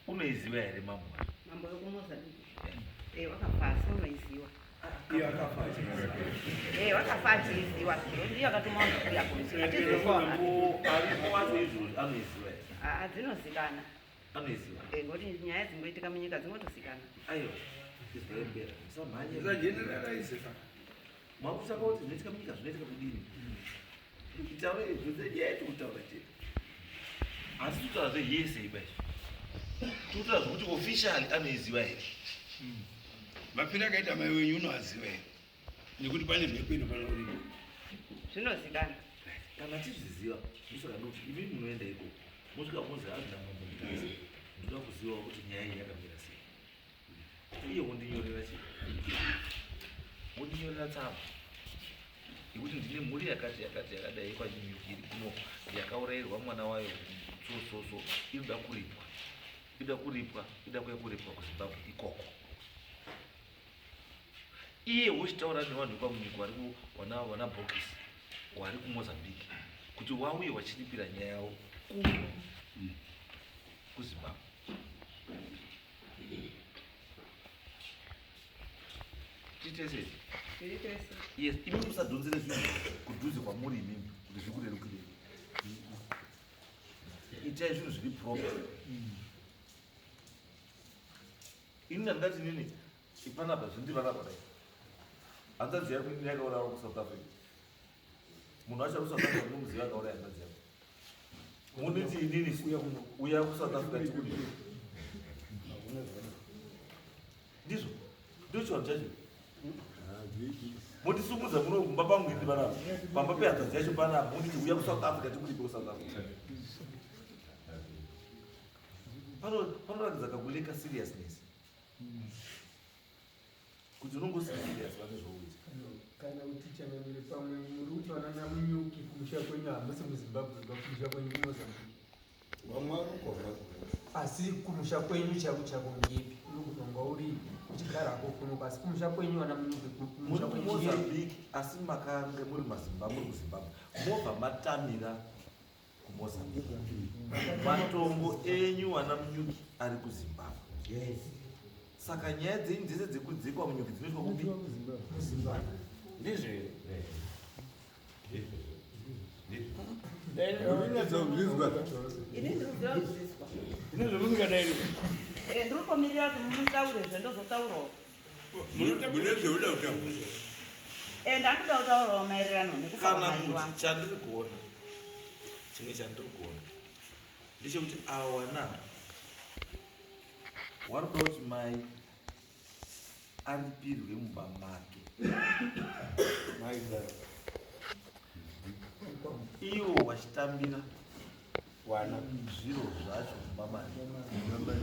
[SPEAKER 3] Unoiziva here mambo wacho?
[SPEAKER 8] Mambo wekumozambique. Eh, wakafa asi unoiziwa.
[SPEAKER 2] Iye akafa achiiziva.
[SPEAKER 8] Eh, wakafa achiiziwa. Ndiye akatuma vanhu kuuya kuno. Atizofa.
[SPEAKER 3] Mambo aripo wacho izvozvi anoiziva here?
[SPEAKER 8] Ah, dzinozikana.
[SPEAKER 3] Anoiziva.
[SPEAKER 8] Eh, ngoti nyaya dzingoitika munyika dzingotozikanwa.
[SPEAKER 3] Aiwa, izwai mbera, musamhanye.
[SPEAKER 2] Musageneralize.
[SPEAKER 3] Makutsvaka kuti zvinoitika munyika zvinoitika kudini? Itaure bvunze nyaya yeti kutaura chete. Asi kutaura zveyese iba izvi. Tikutaura zvekuti officially anoiziva here?
[SPEAKER 2] Mapiro akaita mai wenyu unoaziva here? Nekuti pane mhepo inofanira kuripo.
[SPEAKER 8] Zvinozikana.
[SPEAKER 3] Kana tichizviziva, ndosaka ndikuti imi munoenda ikoko. Mosvika mozi hanzi namambo Mutasa. Ndoda kuzivawo kuti nyaya iyi yakamira sei. Iye wondinyorera chii? Wondinyorera tsamba yekuti ndine mhuri yakati yakati yakadai yekwaNyunyuki iri kuno yakaurayirwa mwana wayo so so so, inoda kuripwa, inoda kuripwa, inoda kuya kuripwa kuZimbabwe ikoko. Iye wochitaura nevanhu vekwaMunyuki vari wana bhokisi vari kuMozambique kuti wauye wachiripira nyaya yavo kuno kuZimbabwe. Titese.
[SPEAKER 8] Titese.
[SPEAKER 3] Yes, imi musadhonzere zvinhu kudhuze kwamuri imimi kuti zvikurerukire. Itai zvinhu zviri proper. Ini ndandati nini ipanapa zvindi panapa dai. Hanzvadzi yako ini yakaurawa kuSouth Africa. Munhu wacho ari kuSouth Africa munomuziva akauraya hanzvadzi yako. Munoti inini uya kuSouth Africa tikudii? Ndizvo ndochivanhu chacho. Motisumudza muno kumba pangu ini panapa. Pamba pehanzvadzi yacho panapa monditi uya kuSouth Africa tikudii kuSouth Africa. Panoratidza kakuleka seriousness. Kuti unongosiri serious pane zvauita.
[SPEAKER 9] Kana kuti changamire pamwe muri kuti vana naMunyuki kumusha kwenyu hamusi muZimbabwe ba kumusha kwenyu kuMozambique. Asi kumusha kwenyu chako chako ngepi? Unogona uri uchigarako kuno asi kumusha kwenyu vana Munyuki
[SPEAKER 3] kumusha kwenyu Mozambique asi makange muri maZimbabwe muri kuZimbabwe mobva matamira kuMozambique. Matongo enyu vana Munyuki ari kuZimbabwe.
[SPEAKER 7] Yes.
[SPEAKER 3] Saka nyaya dzenyu dzese dzekudzikwa Munyuki dzinoitwa kupi?
[SPEAKER 9] Kuzimbabwe.
[SPEAKER 3] Ndizvo here?
[SPEAKER 8] Ini ndiri kuziva kuzvizwa.
[SPEAKER 2] Ine zvamusingadai.
[SPEAKER 8] Eh, ndiri kutomirira kuti mutaure zvendozotaurawo.
[SPEAKER 2] Mune zvauda kutaura.
[SPEAKER 8] Eh, ndandoda kutaurawo maererano nekufa
[SPEAKER 3] Kana
[SPEAKER 8] kwamai
[SPEAKER 3] kuti
[SPEAKER 8] wangu.
[SPEAKER 3] chandiri kuona, chimwe chandiri kuona ndechekuti ava wana wari kuda kuti mai aripirwe mumba make. Ivo vachitambira
[SPEAKER 2] Wana
[SPEAKER 3] zviro zvacho mumba mari.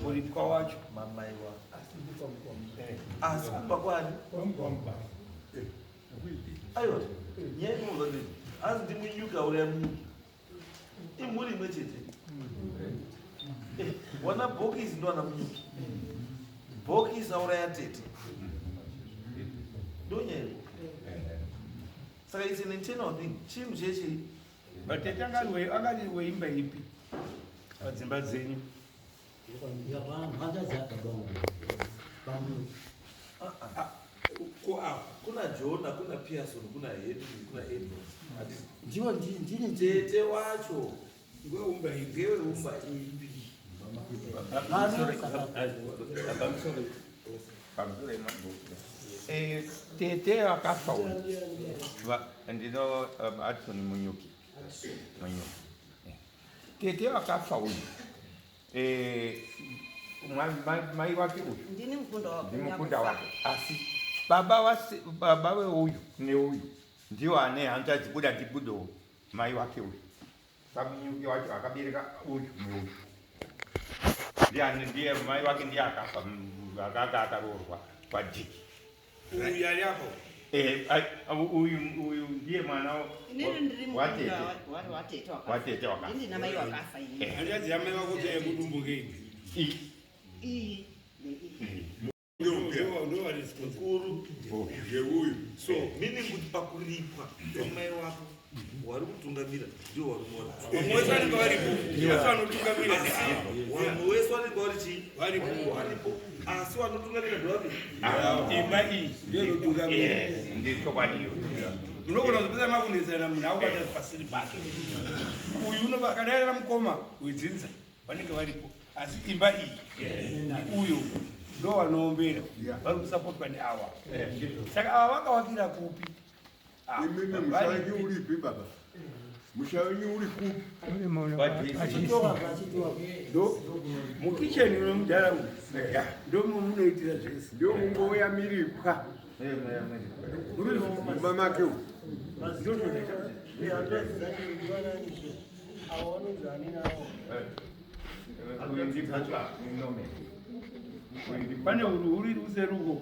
[SPEAKER 2] Kuripwa wacho.
[SPEAKER 3] Mamai wako. Asi kumba kwani? Aiwa, nyaya inoudza ndei? Asi ndiMunyuki auraya Munyuki. Imhuri imwe chete. Wana bhokisi ndo wana Munyuki. Bhokisi auraya tete. Ndonyaya iko. Saka it's an internal thing. Chinhu chechi.
[SPEAKER 2] But tete akari weimba ipi? Padzimba dzenyu. Ko apo?
[SPEAKER 3] Kuna Jona, kuna Pearson, kuna Henry, kuna Edwards.
[SPEAKER 7] Ndiwo ndini
[SPEAKER 3] tete wacho
[SPEAKER 2] Ngeweumba ipi?
[SPEAKER 3] ngeweumba ipi?
[SPEAKER 2] Eh, tete vakafa uyu ndino Adson Munyuki. Munyuki. Tete vakafa uyu. Eh, mai wake uyu.
[SPEAKER 8] Ndini mukunda wake.
[SPEAKER 2] Ndimukunda wake. Asi baba wasi baba weuyu neuyu ndiwo ane hanzvadzi buda ndibudo mai wake uyu. Samunyuki wacho akabereka uyu neuyu. Ndiye ndiye mai wake ndiye akafa akanga akaroorwa kwadhiki.
[SPEAKER 10] Uyu ari apo.
[SPEAKER 2] Eh, uyu uyu ndiye mwana
[SPEAKER 8] Inini ndiri mukunda
[SPEAKER 2] watete.
[SPEAKER 8] watete wakafa.
[SPEAKER 2] Watete wakafa.
[SPEAKER 8] Ndini namai wakafa ini.
[SPEAKER 10] Hanzvadzi yamai vako yekudumbu ngeipi?
[SPEAKER 8] Iyi neiyi.
[SPEAKER 3] Mukuru ndeuyu. So meaning kuti pakuripwa kwamai wako wari kutungamira ndiwo varume wari.
[SPEAKER 10] Vamwe wese vanenge varipo, asi vanotungamira
[SPEAKER 3] Vamwe wese vanenge vari chii?
[SPEAKER 10] Varipo.
[SPEAKER 3] Varipo. Asi vanotungamira ndevapi?
[SPEAKER 10] Imba iyi ndiyo inotungamira.
[SPEAKER 2] Ndichokwadiyo.
[SPEAKER 10] Munogona kuzopedza makunetsana munhu akubata pasiri pake. Uyu unova kana ari mukoma wedzinza vanenge varipo, asi imba iyi uyu ndo vanoombera vari kusapotwa neawa. Saka ava vakawakira kupi? Ah,
[SPEAKER 1] Imimi musha wenyu uripi baba? Musha wenyu uri kupi?
[SPEAKER 10] Ndo mukicheni memudhara uyu ndo munoitira zvese.
[SPEAKER 1] Ndio mungouya miripwa. Mumba make umu.
[SPEAKER 2] Uyu ndibhuka uyu Uyu
[SPEAKER 10] Pane huru iri kuseruko.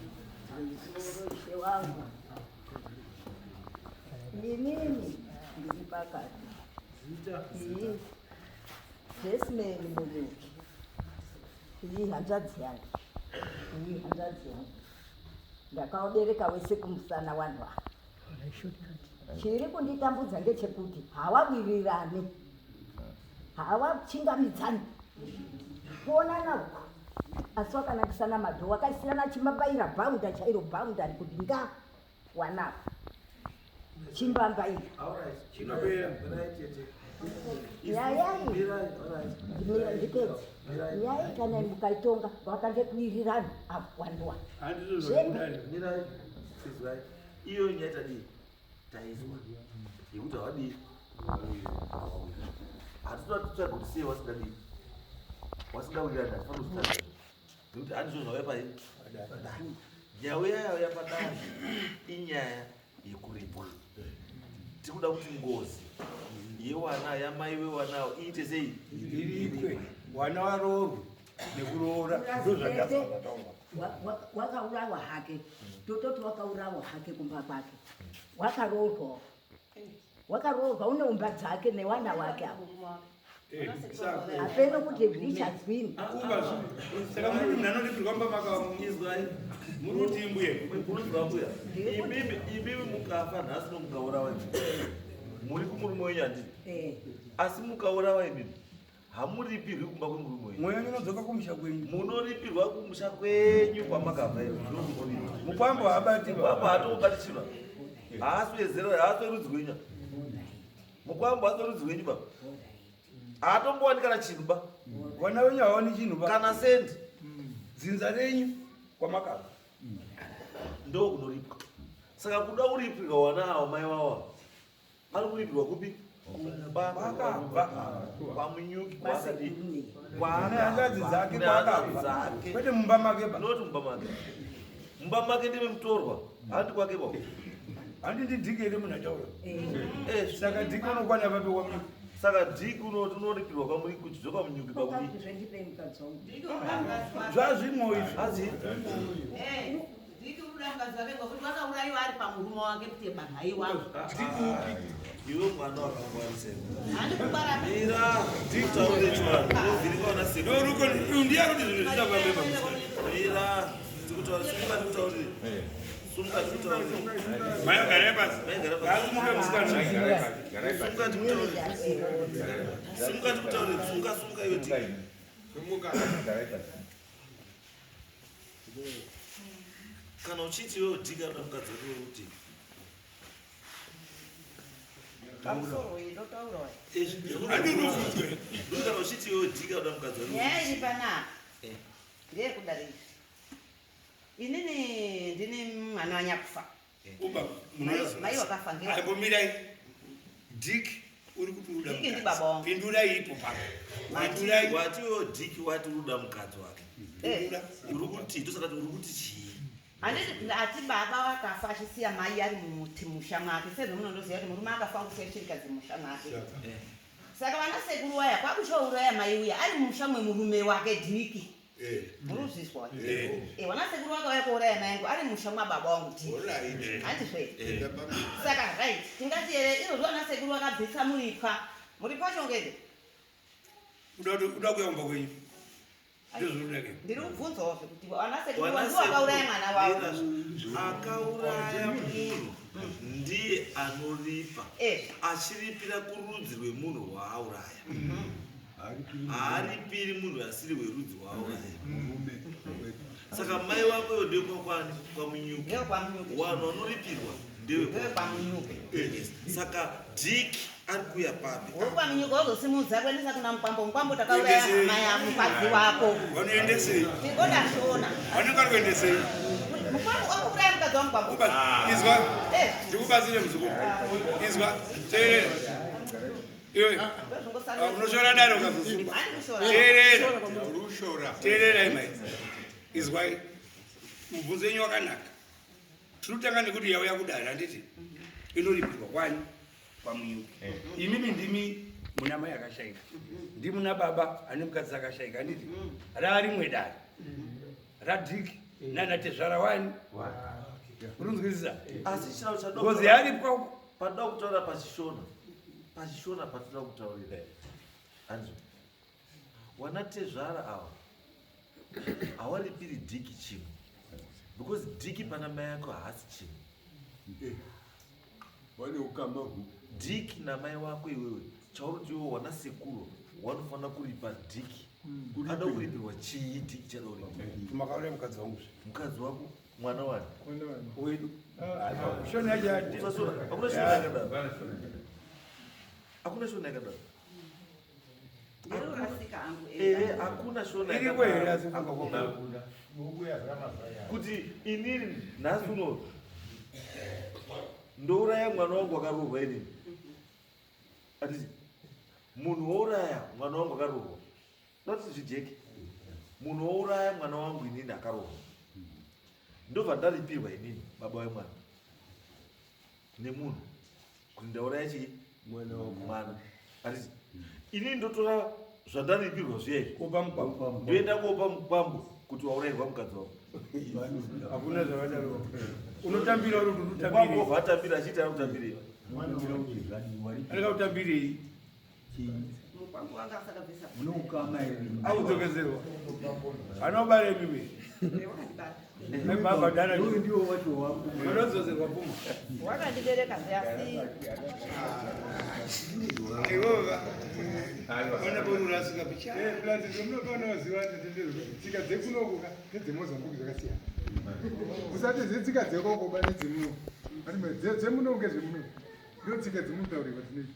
[SPEAKER 11] Pamusoro ishe wangu, inini ndiri pakati. Iyi Jesman Munyuki, iyi hanzvadzi yangu, iyi hanzvadzi yangu. Ndakaobereka wese kumusana wanhu ava. Chiri kunditambudza ngechekuti hawawirirani, hawachingamidzani kuonana uku, asi wakanakisana madhoo, wakaisirana chimbabaira bhaunda chairo bhaundari kuti nga wanapo chimbambaira.
[SPEAKER 10] Chinopera.
[SPEAKER 11] Nyaya iyi ndipedze nyaya iyi, kana mukaitonga wakange kuwirirana apo wanduwa
[SPEAKER 10] Handizvo
[SPEAKER 11] Zvembi.
[SPEAKER 10] zvakudari.
[SPEAKER 3] Mirai, sizwai. Iyo nyaya tadii? Taizwa. Yekuti havadii? Hatitoda kutsvaga kuti sei wasingadii? Wasingawirirani hatifaniri kuzvitsvaga. Nekuti handizvo zvauya pai? Padare. Nyaya yauya padare inyaya yekuripwa. Tikuda kuti ngozi yewana yamai wewanawo iite sei?
[SPEAKER 10] Iripwe. Wana varoorwe nekuroora ndo zvataurwa.
[SPEAKER 11] Wakaurawa hake, tototi wakaurawa hake kumba kwake, wakaroorwa, wakaroorwa une umba dzake newana wake avo. Hapeno kuti zvichazwini.
[SPEAKER 10] Kuva saka muri munhu anoripirwa mumba maka
[SPEAKER 3] Izwai.
[SPEAKER 10] muri kuti mbuye.
[SPEAKER 3] Unonzwa mbuya? Imimi mukafa nhasi nomukaurawa imi. Muri kumurume wenyu handiti?
[SPEAKER 11] Eh,
[SPEAKER 3] Asi mukaurawa imimi hamuripirwi kumba kwemurume wenyu.
[SPEAKER 10] Mweya wenyu unodzoka kumusha kwenyu.
[SPEAKER 3] Munoripirwa kumusha kwenyu kwamakabva iro ndokunoripwa.
[SPEAKER 10] Mukwambo haabati.
[SPEAKER 3] Mukwambo haatomubatisirwa. Haasi wezera, haasi werudzi rwenyu. Mukwambo haasi werudzi rwenyu baba. Haatombowani kana chinhu ba.
[SPEAKER 10] Vana venyu havawani chinhu ba.
[SPEAKER 3] Kana sendi
[SPEAKER 10] Dzinza renyu kwamakabva.
[SPEAKER 3] ndo kunoripwa. Saka kuda kuripirwa wana avo mai wavo ari kuripirwa kupi? Kumba
[SPEAKER 10] Kwakabva.
[SPEAKER 3] kwamunyuki kwaakadii?
[SPEAKER 10] Kune hanzvadzi dzake
[SPEAKER 3] Kune hanzvadzi
[SPEAKER 10] kwaakabva.
[SPEAKER 3] dzake.
[SPEAKER 10] Kwete mumba make ba.
[SPEAKER 3] Not mumba make. Mumba make ndime mutorwa. Handi kwake ba.
[SPEAKER 10] Handi ndidhiki here munhu ataura.
[SPEAKER 3] Eh,
[SPEAKER 10] Saka dhiki unokwana papi kwamunyuki.
[SPEAKER 3] Saka dhiki unoripirwa kwamuri kuchidzoka munyuki pakudii?
[SPEAKER 11] kuti zvendipei mukadzi wangu.
[SPEAKER 10] Zvazvimo izvi.
[SPEAKER 3] Azi
[SPEAKER 8] Ndiki kuda mukadzi wake ngokuti wakaurayiwa ari pamurume wake kuti bamhai wangu.
[SPEAKER 10] Dhiki upi?
[SPEAKER 3] iwe mwana wakangwarisa.
[SPEAKER 8] Handi kubara.
[SPEAKER 3] Mira, ndikutaurire chivanhu. Unovhirika wana sekuru.
[SPEAKER 10] Ndoruko ndiye kuti zvinhu zvisafambe pamusoro.
[SPEAKER 3] Mira, ndikutaurire, sumuka ndikutaurire. Sumuka ndikutaurire.
[SPEAKER 10] Mai garai pasi.
[SPEAKER 3] Mai gara pasi.
[SPEAKER 10] Ngaasimuke musikana.
[SPEAKER 3] Sumuka ndikutaurire. Sumuka ndikutaurire. Sumuka, sumuka iwe dhiki. Kana uchiti iwewe dhiki anoda mukadzi wake wekuti Ndokana uchiti iwe dhiki anoda mukadzi wake.
[SPEAKER 8] Nyaya iri panapa ndeyekudari izvi. Inini ndini mwana wanyakufa. Mai wakafa ngewa.
[SPEAKER 10] Ambomirai. Dick uri kuti uda
[SPEAKER 8] Dick ndi baba wangu.
[SPEAKER 10] Pindurai ipo papa. Pindurai.
[SPEAKER 3] Wati iwe dhiki wati uda mukadzi wake.
[SPEAKER 8] Eh.
[SPEAKER 3] Uri kuti ndosaka uri kuti chii?
[SPEAKER 8] Handiti ati baba wakafa achisiya mai ari mumuti musha mwake sezvo munondoziva kuti murume akafa kusiya chirikadzi musha mwake. Saka vana sekuru waya kwakuchouraya mai uya ari musha mwemurume wake Dhiki. Murikuzvizwa? Eh, vana sekuru vakauya kuuraya mai angu ari musha mwababa wangu Dhiki. Handizvo here? Saka right, tingati here izvozvo vana sekuru vakabvisa muripwa. Muripwa wacho ngende?
[SPEAKER 10] Uda kuya kumba kwenyu. Ndozvinoda ke.
[SPEAKER 8] Ndiri kubvunzawo zvekuti vana sekuru ndivo vakauraya mwana wavo.
[SPEAKER 3] Akauraya munhu ndiye anoripa
[SPEAKER 8] Eh.
[SPEAKER 3] achiripira kurudzi rwemunhu waauraya. Haaripiri munhu asiri werudzi waauraya. Saka mai wako iwo ndekwakwani kwaMunyuke. Vanhu vanoripirwa
[SPEAKER 8] ndekwaMunyuke.
[SPEAKER 3] Saka Dick ari kuuya papi?
[SPEAKER 8] Wokwamunyuke wozosimudza kuendesa kuna mukwambo. Mukwambo takauraya hama ya mukadzi wako.
[SPEAKER 10] Vanoendesei?
[SPEAKER 8] Tingoda shona.
[SPEAKER 10] Vanenge vari kuendesei?
[SPEAKER 8] Mukwambo wakuuraya mukadzi wamukwambo.
[SPEAKER 10] Izwa.
[SPEAKER 8] Eh.
[SPEAKER 10] Ndikubatsire muzukuru. Izwa. Teerera. Iwe. Unoshora dare ukazosungwa. Teerera. Teererai mai. Izwai. Mubvunzo wenyu wakanaka. Tinotanga nekuti yauya kudare handiti? Inoripirwa kwani? KwaMunyuke. Imimi ndimi muna mai akashaika. Ndimuna baba ane mukadzi akashaika handiti? Rarimwe dare. RaDhiki nana tezvara wani. Urunzwisisa?
[SPEAKER 3] Asi chirau chado
[SPEAKER 10] Ngozi yaripwa
[SPEAKER 3] panoda kutaura pachishona. Pachishona patoda kutaurira. Anzwa. Wana tezvara ava hawaripiri dhiki chinhu. Because dhiki pana mai ako haasi chinhu.
[SPEAKER 9] Vane ukama hupi?
[SPEAKER 3] Dhiki namai wako iwewe chauri iwe wana sekuru wanofanira kuripa dhiki. Ada kuripirwa chii dhiki chada kuripirwa?
[SPEAKER 10] Makauraya mukadzi wangu.
[SPEAKER 3] Mukadzi wako mwana wani?
[SPEAKER 10] Wedu. Shona yacho
[SPEAKER 3] Usasora. Hakuna shona yakadaro. Hakuna shona yakadaro.
[SPEAKER 8] Ndirorasika hangu.
[SPEAKER 3] Ehe, hakuna shona
[SPEAKER 10] Iriko here asi
[SPEAKER 3] Hakuna. Kuti inini nhasi uno ndouraya mwana wangu wakaroorwa inini. Handiti munhu wouraya mwana wangu akaroorwa. Noti zvijeke. Munhu wouraya mwana wangu inini akaroorwa. Ndobva ndaripirwa inini baba wemwana. Nemunhu kuti ndauraya chii? Mwana. Handiti inini ndotora zvandaripirwa zviya izvi.
[SPEAKER 10] Kopa mukwambo.
[SPEAKER 3] Ndoenda kopa mukwambo kuti waurayirwa mukadzi wako.
[SPEAKER 10] Hakuna zvakadaro. Unotambira uri kuti
[SPEAKER 3] Mukwambo
[SPEAKER 10] utambire.
[SPEAKER 3] obva atambira achiita ari kutambirei.
[SPEAKER 10] Anenge kutambirei?
[SPEAKER 8] Mukwambo wanga asakabvisa.
[SPEAKER 10] Audzokezerwa. Anobara imimi. Baba dana. Unodzozerwa pfuma.
[SPEAKER 8] Wakandibereka zve asi
[SPEAKER 10] Iwewe. Ona porurasika picha.
[SPEAKER 9] Munofanira tsika dzekunoku ka nedzemozambique zvakasiyana. Usati dzetsika dzekoko ba nedzemuno. Dzemuno ngezvemuno. Ndo tsika dzemunotaurirwa dzinei.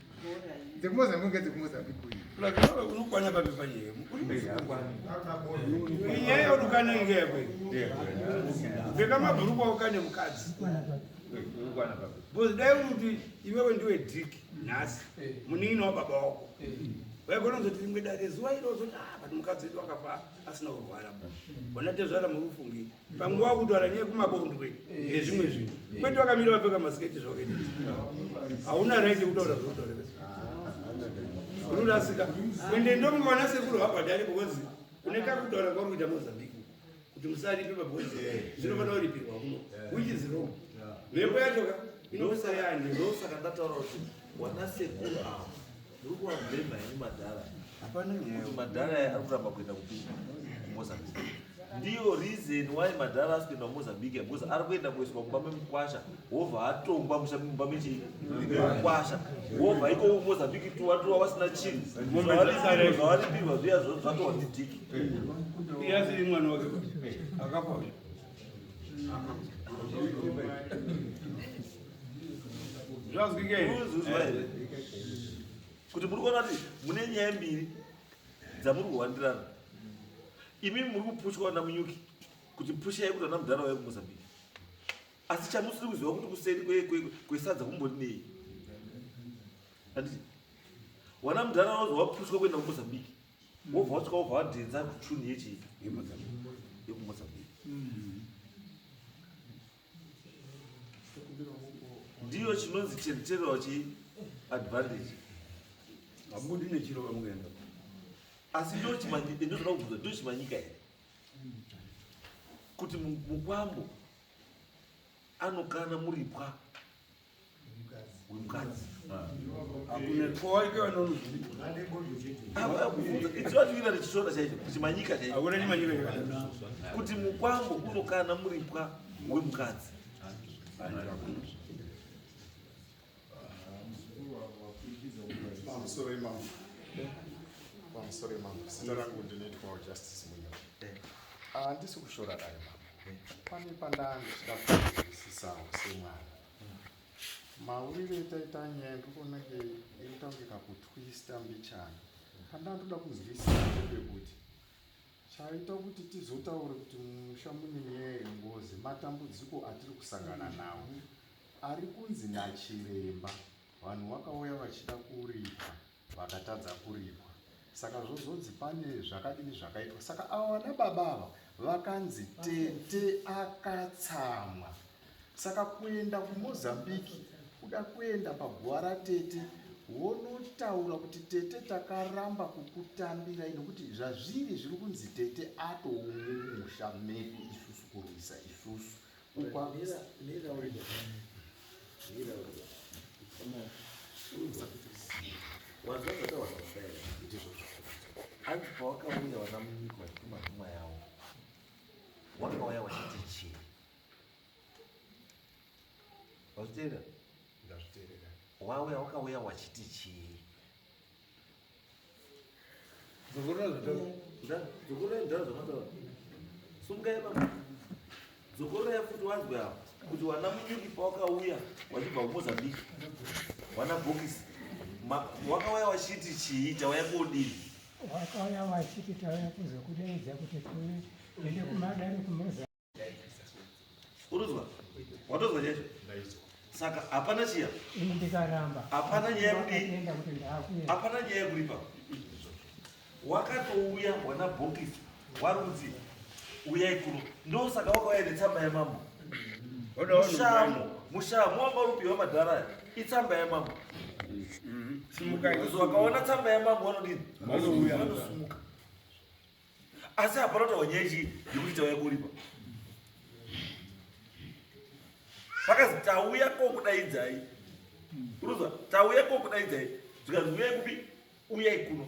[SPEAKER 9] Dzekumozambique ngedzekumozambique uyu.
[SPEAKER 10] Unokwana papi panyaya. Inyaya yaurukana ngeyakwe. Pfeka mabhurukwa ukane mukadzi. Because dai uri kuti iwewe ndiwe dhiki nhasi munin'ina wababa wako. Waigona kuzoti rimwe dare zuva iro zoti ah but mukadzi wedu akafa asina kurwara. Wana tezvara muri Pamwe wakutaura nyaya yekumabondwe nezvimwe zvinhu. Kwete wakamira wapfeka masiketi zvawakaita. Hauna right yekutaura zvaunotaura. Unorasika. Ende ndomuwana sekuru habhadhari because une kakutaura kwauri kuita Mozambique kuti musaripe pabhozi zvinofanira kuripirwa kuno which is wrong. Mhepo yacho ka inosayani.
[SPEAKER 3] Ndosaka ndataura kuti wana sekuru ava muri kuvabhema henyu madhara.
[SPEAKER 10] Hapana nyaya.
[SPEAKER 3] Kuti madhara aya ari kuramba kuenda kupi kuMozambique. Ndiyo reason why madhara asi kuenda kuMozambique because ari kuenda kuiswa mumba memukwasha wobva atongwa musha mumba mechimukwasha wobva iko kuMozambique tuwatuwa wasina chinhu
[SPEAKER 10] Mombe dzasara.
[SPEAKER 3] zvawaripirwa zviya zvatorwa ndidhiki.
[SPEAKER 10] Iye asiri mwana wake akafa uyu. Zvazwika here?
[SPEAKER 3] Uzuzwa here? Kuti muri kuona kuti mune nyaya mbiri dzamuri kuhwandirana. Imi muri kupushwa naMunyuki kuti pushai kuti ana mudhara wauye kuMozambique. Asi chamusiri kuziva kuti kuseri kwesadza kumbori nei. Handiti? Wana mudhara wazo wapushwa kuenda kuMozambique. Wobva wasvika wobva wadhenza kuchuni yechii? YekuMozambique. Ndiyo chinonzi territorial chi advantage.
[SPEAKER 2] Hamudi nechiro vamuenda.
[SPEAKER 3] Asi ndochimanyika, ndotoda kubvunza, ndochimanyika here? Kuti mukwambo anokana muripwa wemukadzi. Idzivatikira ndichishona chaicho, chimanyika chaicho.
[SPEAKER 2] Hakuna chimanyika chakadaro.
[SPEAKER 3] Kuti mukwambo unokana muripwa wemukadzi.
[SPEAKER 5] Pamusoro imambo. Pamusoro imambo. Zita rangu ndinoitwa Justice Munyoro. Handisi kushora dai mambo. Pane pandandichida kunzwisisawo semwana. Mauriro etaita nyaya ndikuona kunge inoita kunge kakutwista mbichana. Pandandoda kunzwisisa ndepekuti chaita kuti tizotaure kuti mumusha mune nyaya yengozi matambudziko atiri kusangana nawo ari kunzi nachiremba vanhu vakauya vachida kuripwa vakatadza kuripwa saka zvozonzi pane zvakadini zvakaitwa saka ava vana baba ava vakanzi tete akatsamwa saka kuenda kuMozambique kuda kuenda paguva ratete wonotaura kuti tete takaramba kukutambirai nokuti zvazviri zviri kunzi tete atoumusha medu isusu kurwisa isusu
[SPEAKER 3] Hanzi pawakauya wana munyika wachituma nhumwa yavo wakauya wachiti chii? Wazviteerera?
[SPEAKER 5] Ndazviteerera.
[SPEAKER 3] Wauya wakauya wachiti chii?
[SPEAKER 2] Dzokorora zvataura.
[SPEAKER 3] Dzokorora ndaro zvamataura. Sumukai baba. Dzokorora futi wanzwe apa kuti wana munyuki pawakauya wachibva kuMozambique wana bhokisi wakauya wachiti chii tauya kodini?
[SPEAKER 6] Wakauya wachiti tauya kuzokudaidza kuti tiende kumadare kuMozambique.
[SPEAKER 3] Uruzwa? Watozwa chaizvo? Saka hapana chiya?
[SPEAKER 6] Ini ndikaramba.
[SPEAKER 3] Hapana nyaya yekudii?
[SPEAKER 6] Ndakaenda kuti ndakuenda.
[SPEAKER 3] Hapana nyaya yekuripa. Wakatouya wana bhokisi wari kunzi uyai kuno. Ndosaka wakauya netsamba yamambo. Mushamu wanga uri kupiwa madhara aya itsamba yamambo.
[SPEAKER 2] Simukai.
[SPEAKER 3] Wakaona tsamba yamambo wanodini?
[SPEAKER 2] Vanouya.
[SPEAKER 3] Vanosumuka. Asi hapana kutaurwa nyaya ichi yekuti tauya kuripa. Pakazi tauya kokudaidzai. Uruzwa tauya kokudaidzai. Zvikanzi uyai kupi? Uyai kuno.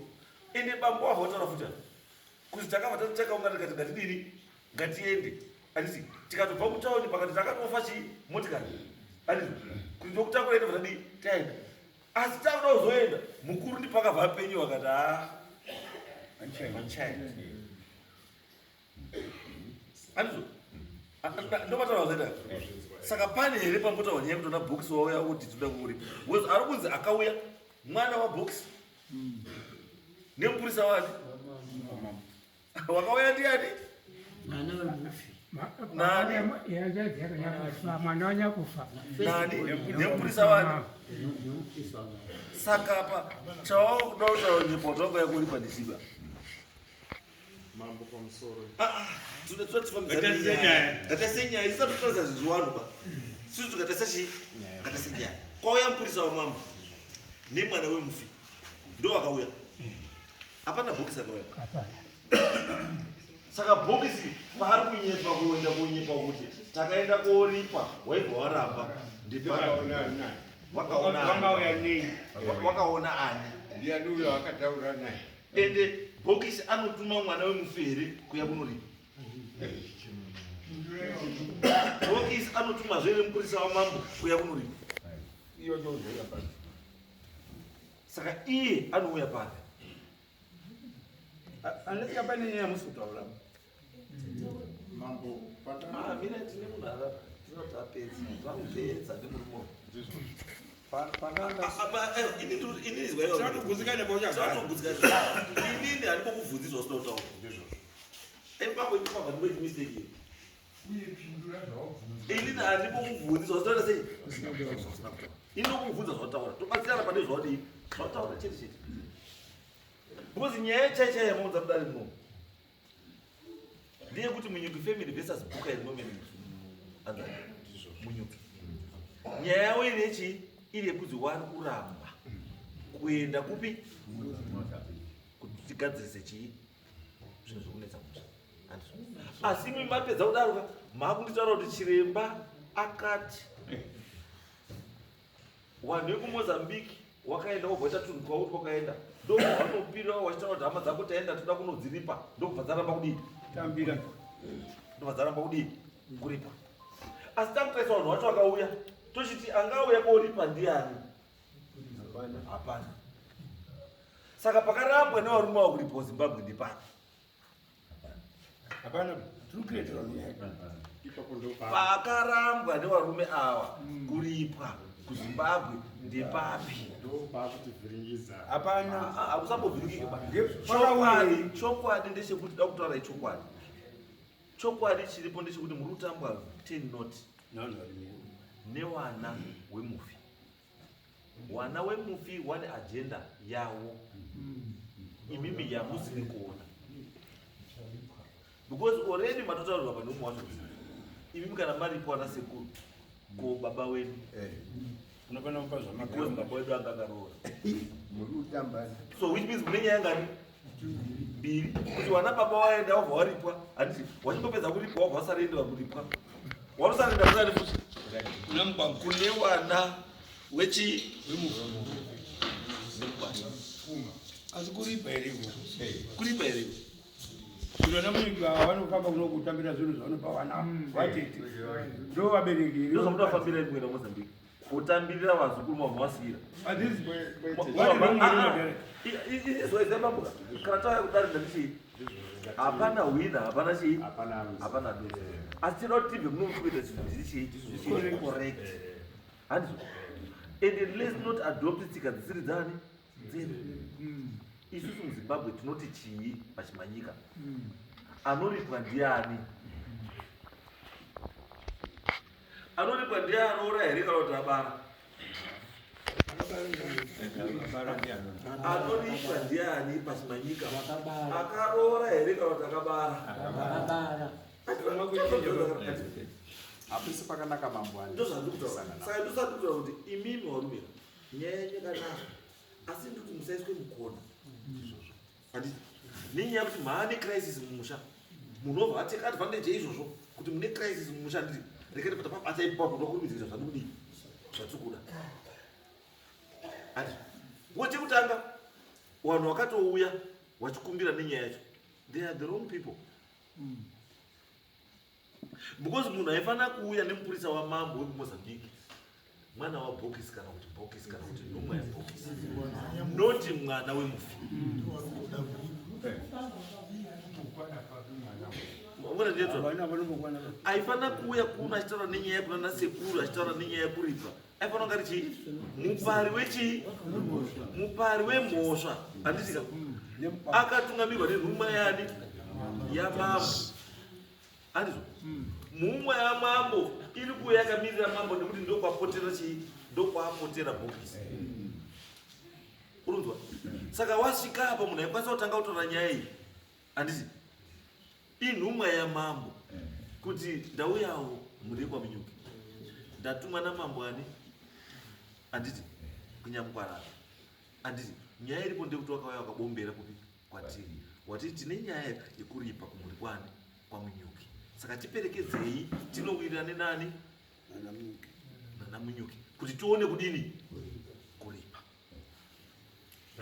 [SPEAKER 3] Ende bambo wavo vataura futi apa. Kuti takabva tati takaungana tikati ngatidini? Ngatiende. Handiti tikatobva kutauni pakati takatofa chii? Motikari. Handiti kuti ndokutakura ende tadii? Taenda. Asi takuda kuzoenda mukuru ndipakabva apenyu vakati haa handichaenda. Handizvo? Ndopataura zvaita. Saka pane here pambotaurwa nyaya yekuti ona bhokisi wauya kuti tinoda kuripa. Because ari kunzi akauya mwana wabhokisi nemupurisa wake wakauya ndiani?
[SPEAKER 7] Mwana wemufi.
[SPEAKER 3] Nani?
[SPEAKER 6] Mwana wanyakufa.
[SPEAKER 3] Nani? Nemupurisa wani? Saka apa chawakuda kutaura nyepa kuti wakauya kuripa ndichiba.
[SPEAKER 5] Mambo pamusoro.
[SPEAKER 3] Ngatarise nyaya. Ngatarise nyaya. Isati tataura zviwanhu ba. Susu ngatarise chii? Ngatarise nyaya. Kwauya mupurisa wamambo nemwana wemufi. Ndo wakauya. Hapana bhokisi akauya. Saka bhokisi paari kunyepa kuenda kunyepa kuti takaenda koripa waibva waramba
[SPEAKER 2] Wakauya nei?
[SPEAKER 3] Wakaona ani?
[SPEAKER 2] Ndiani uyo akataura naye?
[SPEAKER 3] Ende bhokisi anotuma mwana wemufi here kuya kunoripa? Bhokisi anotuma zvere mupurisa wamambo kuya kunoripa?
[SPEAKER 2] Iyo ndozouya pano.
[SPEAKER 3] Saka iye anouya papi?
[SPEAKER 2] Anenge pane nyaya musi kutaura.
[SPEAKER 5] Mambo,
[SPEAKER 3] Mira tine munhu arara. Tinoti apedza. Vakupedza nemurume.
[SPEAKER 5] Ndizvo.
[SPEAKER 3] Inini handikokubvunzi zvausina kutaura. Ipapo ipapa ndimboiti mistake iyo. Inini handikokubvunzi zvausina sei? Ini ndokubvunza zvawataura. Tobatsirana pane zvawadii? Zvawataura chete chete. Because nyaya chai chai yamaunza mudare muno ndeyekuti Munyuki family versus Bhuka iri moment anzani Munyuki. Nyaya yavo iri yechii? Iri yekuti wari kuramba kuenda kupi kuti tigadzirise chii zvinhu zvekunetsa musha. Asi imi mapedza kudaro ka maakunditaura kuti chiremba akati Wanhu vekumozambique wakaenda wobva waita tunhu twavo twakaenda ndobva wanopira wachitaura kuti hama dzako taenda toda kunodziripa ndokubva dzaramba kudii
[SPEAKER 2] tambira
[SPEAKER 3] ndobva dzaramba kudii kuripa asi takutarisa vanhu vacho vakauya tochiti angauya koripa ndiani hapana saka pakarambwa nevarume avo kuripa zimbabwe ndepapi
[SPEAKER 2] Hapana, tiri kureterwa nyaya.
[SPEAKER 1] Ipapo ndo pa
[SPEAKER 3] Pakarambwa nevarume ava kuripwa kuZimbabwe ndepapi?
[SPEAKER 1] Ndo pakutivhiringidza.
[SPEAKER 2] Hapana.
[SPEAKER 3] Hakusambovhiringike ba.
[SPEAKER 2] Chokwadi,
[SPEAKER 3] chokwadi ndechekuti da kutaura chokwadi. Chokwadi chiripo ndechekuti muri kutambwa 10 not. Newana wemufi. Wana wemufi wane agenda yawo. Imimi yamusiri kuona. Because already matotaurirwa pane umwe wacho. Imimi kana maripo ana sekuru ko baba wedu.
[SPEAKER 2] Unofanira kupa
[SPEAKER 3] Because
[SPEAKER 2] zvamakamba.
[SPEAKER 3] baba wedu anga akaroora.
[SPEAKER 9] Muri kutambana.
[SPEAKER 3] So which means mune nyaya ngani? Mbiri. Kuti wana baba waenda wabva waripwa, handiti wachingopedza kuripwa wabva wasarenda kuripwa. Warusarenda kusari futi. Kune wana wechi wemukwasha.
[SPEAKER 2] Asi kuripa here iko?
[SPEAKER 3] Kuripa here iko?
[SPEAKER 2] Kuti vana munyika vanofamba kuno kutambira zvinhu zvavanopa vana vatete. Ndo vabereki here?
[SPEAKER 3] Ndozvamunoda kufambira imi kuenda Mozambique. Kutambirira vazukuru mavawasiira.
[SPEAKER 2] Handisi vari wrong here madhara?
[SPEAKER 3] Izwaizambabuka kana tauya kudare ndati hapana hwina hapana chii hapana dozi asi tinoda kuti tibve muno kuita zvinhu zviri chii zviri correct handizvo and let's not adopt tsika dzisiri dzani dzedu isusu muzimbabwe tinoti chii pachimanyika anoripwa ndiani anoripwa ndiye anoura here kana kuti abara anoripwa ndiani pachimanyika akaroora here kana kuti akabara
[SPEAKER 5] Hapisi pakanaka mambo ani.
[SPEAKER 3] Ndozvandikutaura. Saka ndosati kutaura kuti imimi varume nyaya yenyu yakanaka asi ndikuti musaiswe mukona. Handiti nenyaya yekuti maane crisis mumusha munhu obva ateka advantage yeizvozvo kuti mune crisis mumusha handiti rekete pata pabata ipapo ndokurumidzira zvandikudii zvatiri kuda. Handiti ngo chekutanga vanhu vakatouya vachikumbira nenyaya yacho they are the wrong people. Because munhu aifanira kuuya nemupurisa wamambo wekuMozambique mwana wabhokisi kana kuti bhokisi kana kuti nhumwa yabhokisi noti mwana wemufi. Aifanira kuuya kuno achitaura nenyaya yekuna nasekuru achitaura nenyaya yekuripa aifanira kunge ari chii mupari wechii mupari wemhosva handiti ka akatungamirwa nenhumwa yani yamambo handizvo mhumwa yamambo iri kuuya yakamirira mambo nekuti ndokwapotera chii ndokwapotera bhokisi urunzwa saka wasvika apa munhu aikwanisa kutanga kutaura nyaya iyi handiti inhumwa yamambo kuti ndauyawo mhuri yekwamunyuki ndatumwa namambo ani handiti kunyamukwarara handiti nyaya iripo ndekuti wakauya wakabombera kupi kwatiri wati tine nyaya yekuripa kumhuri kwani kwamunyuki saka tiperekedzei tinowirirane nani nanamunyuki kuti tione kudini kuripa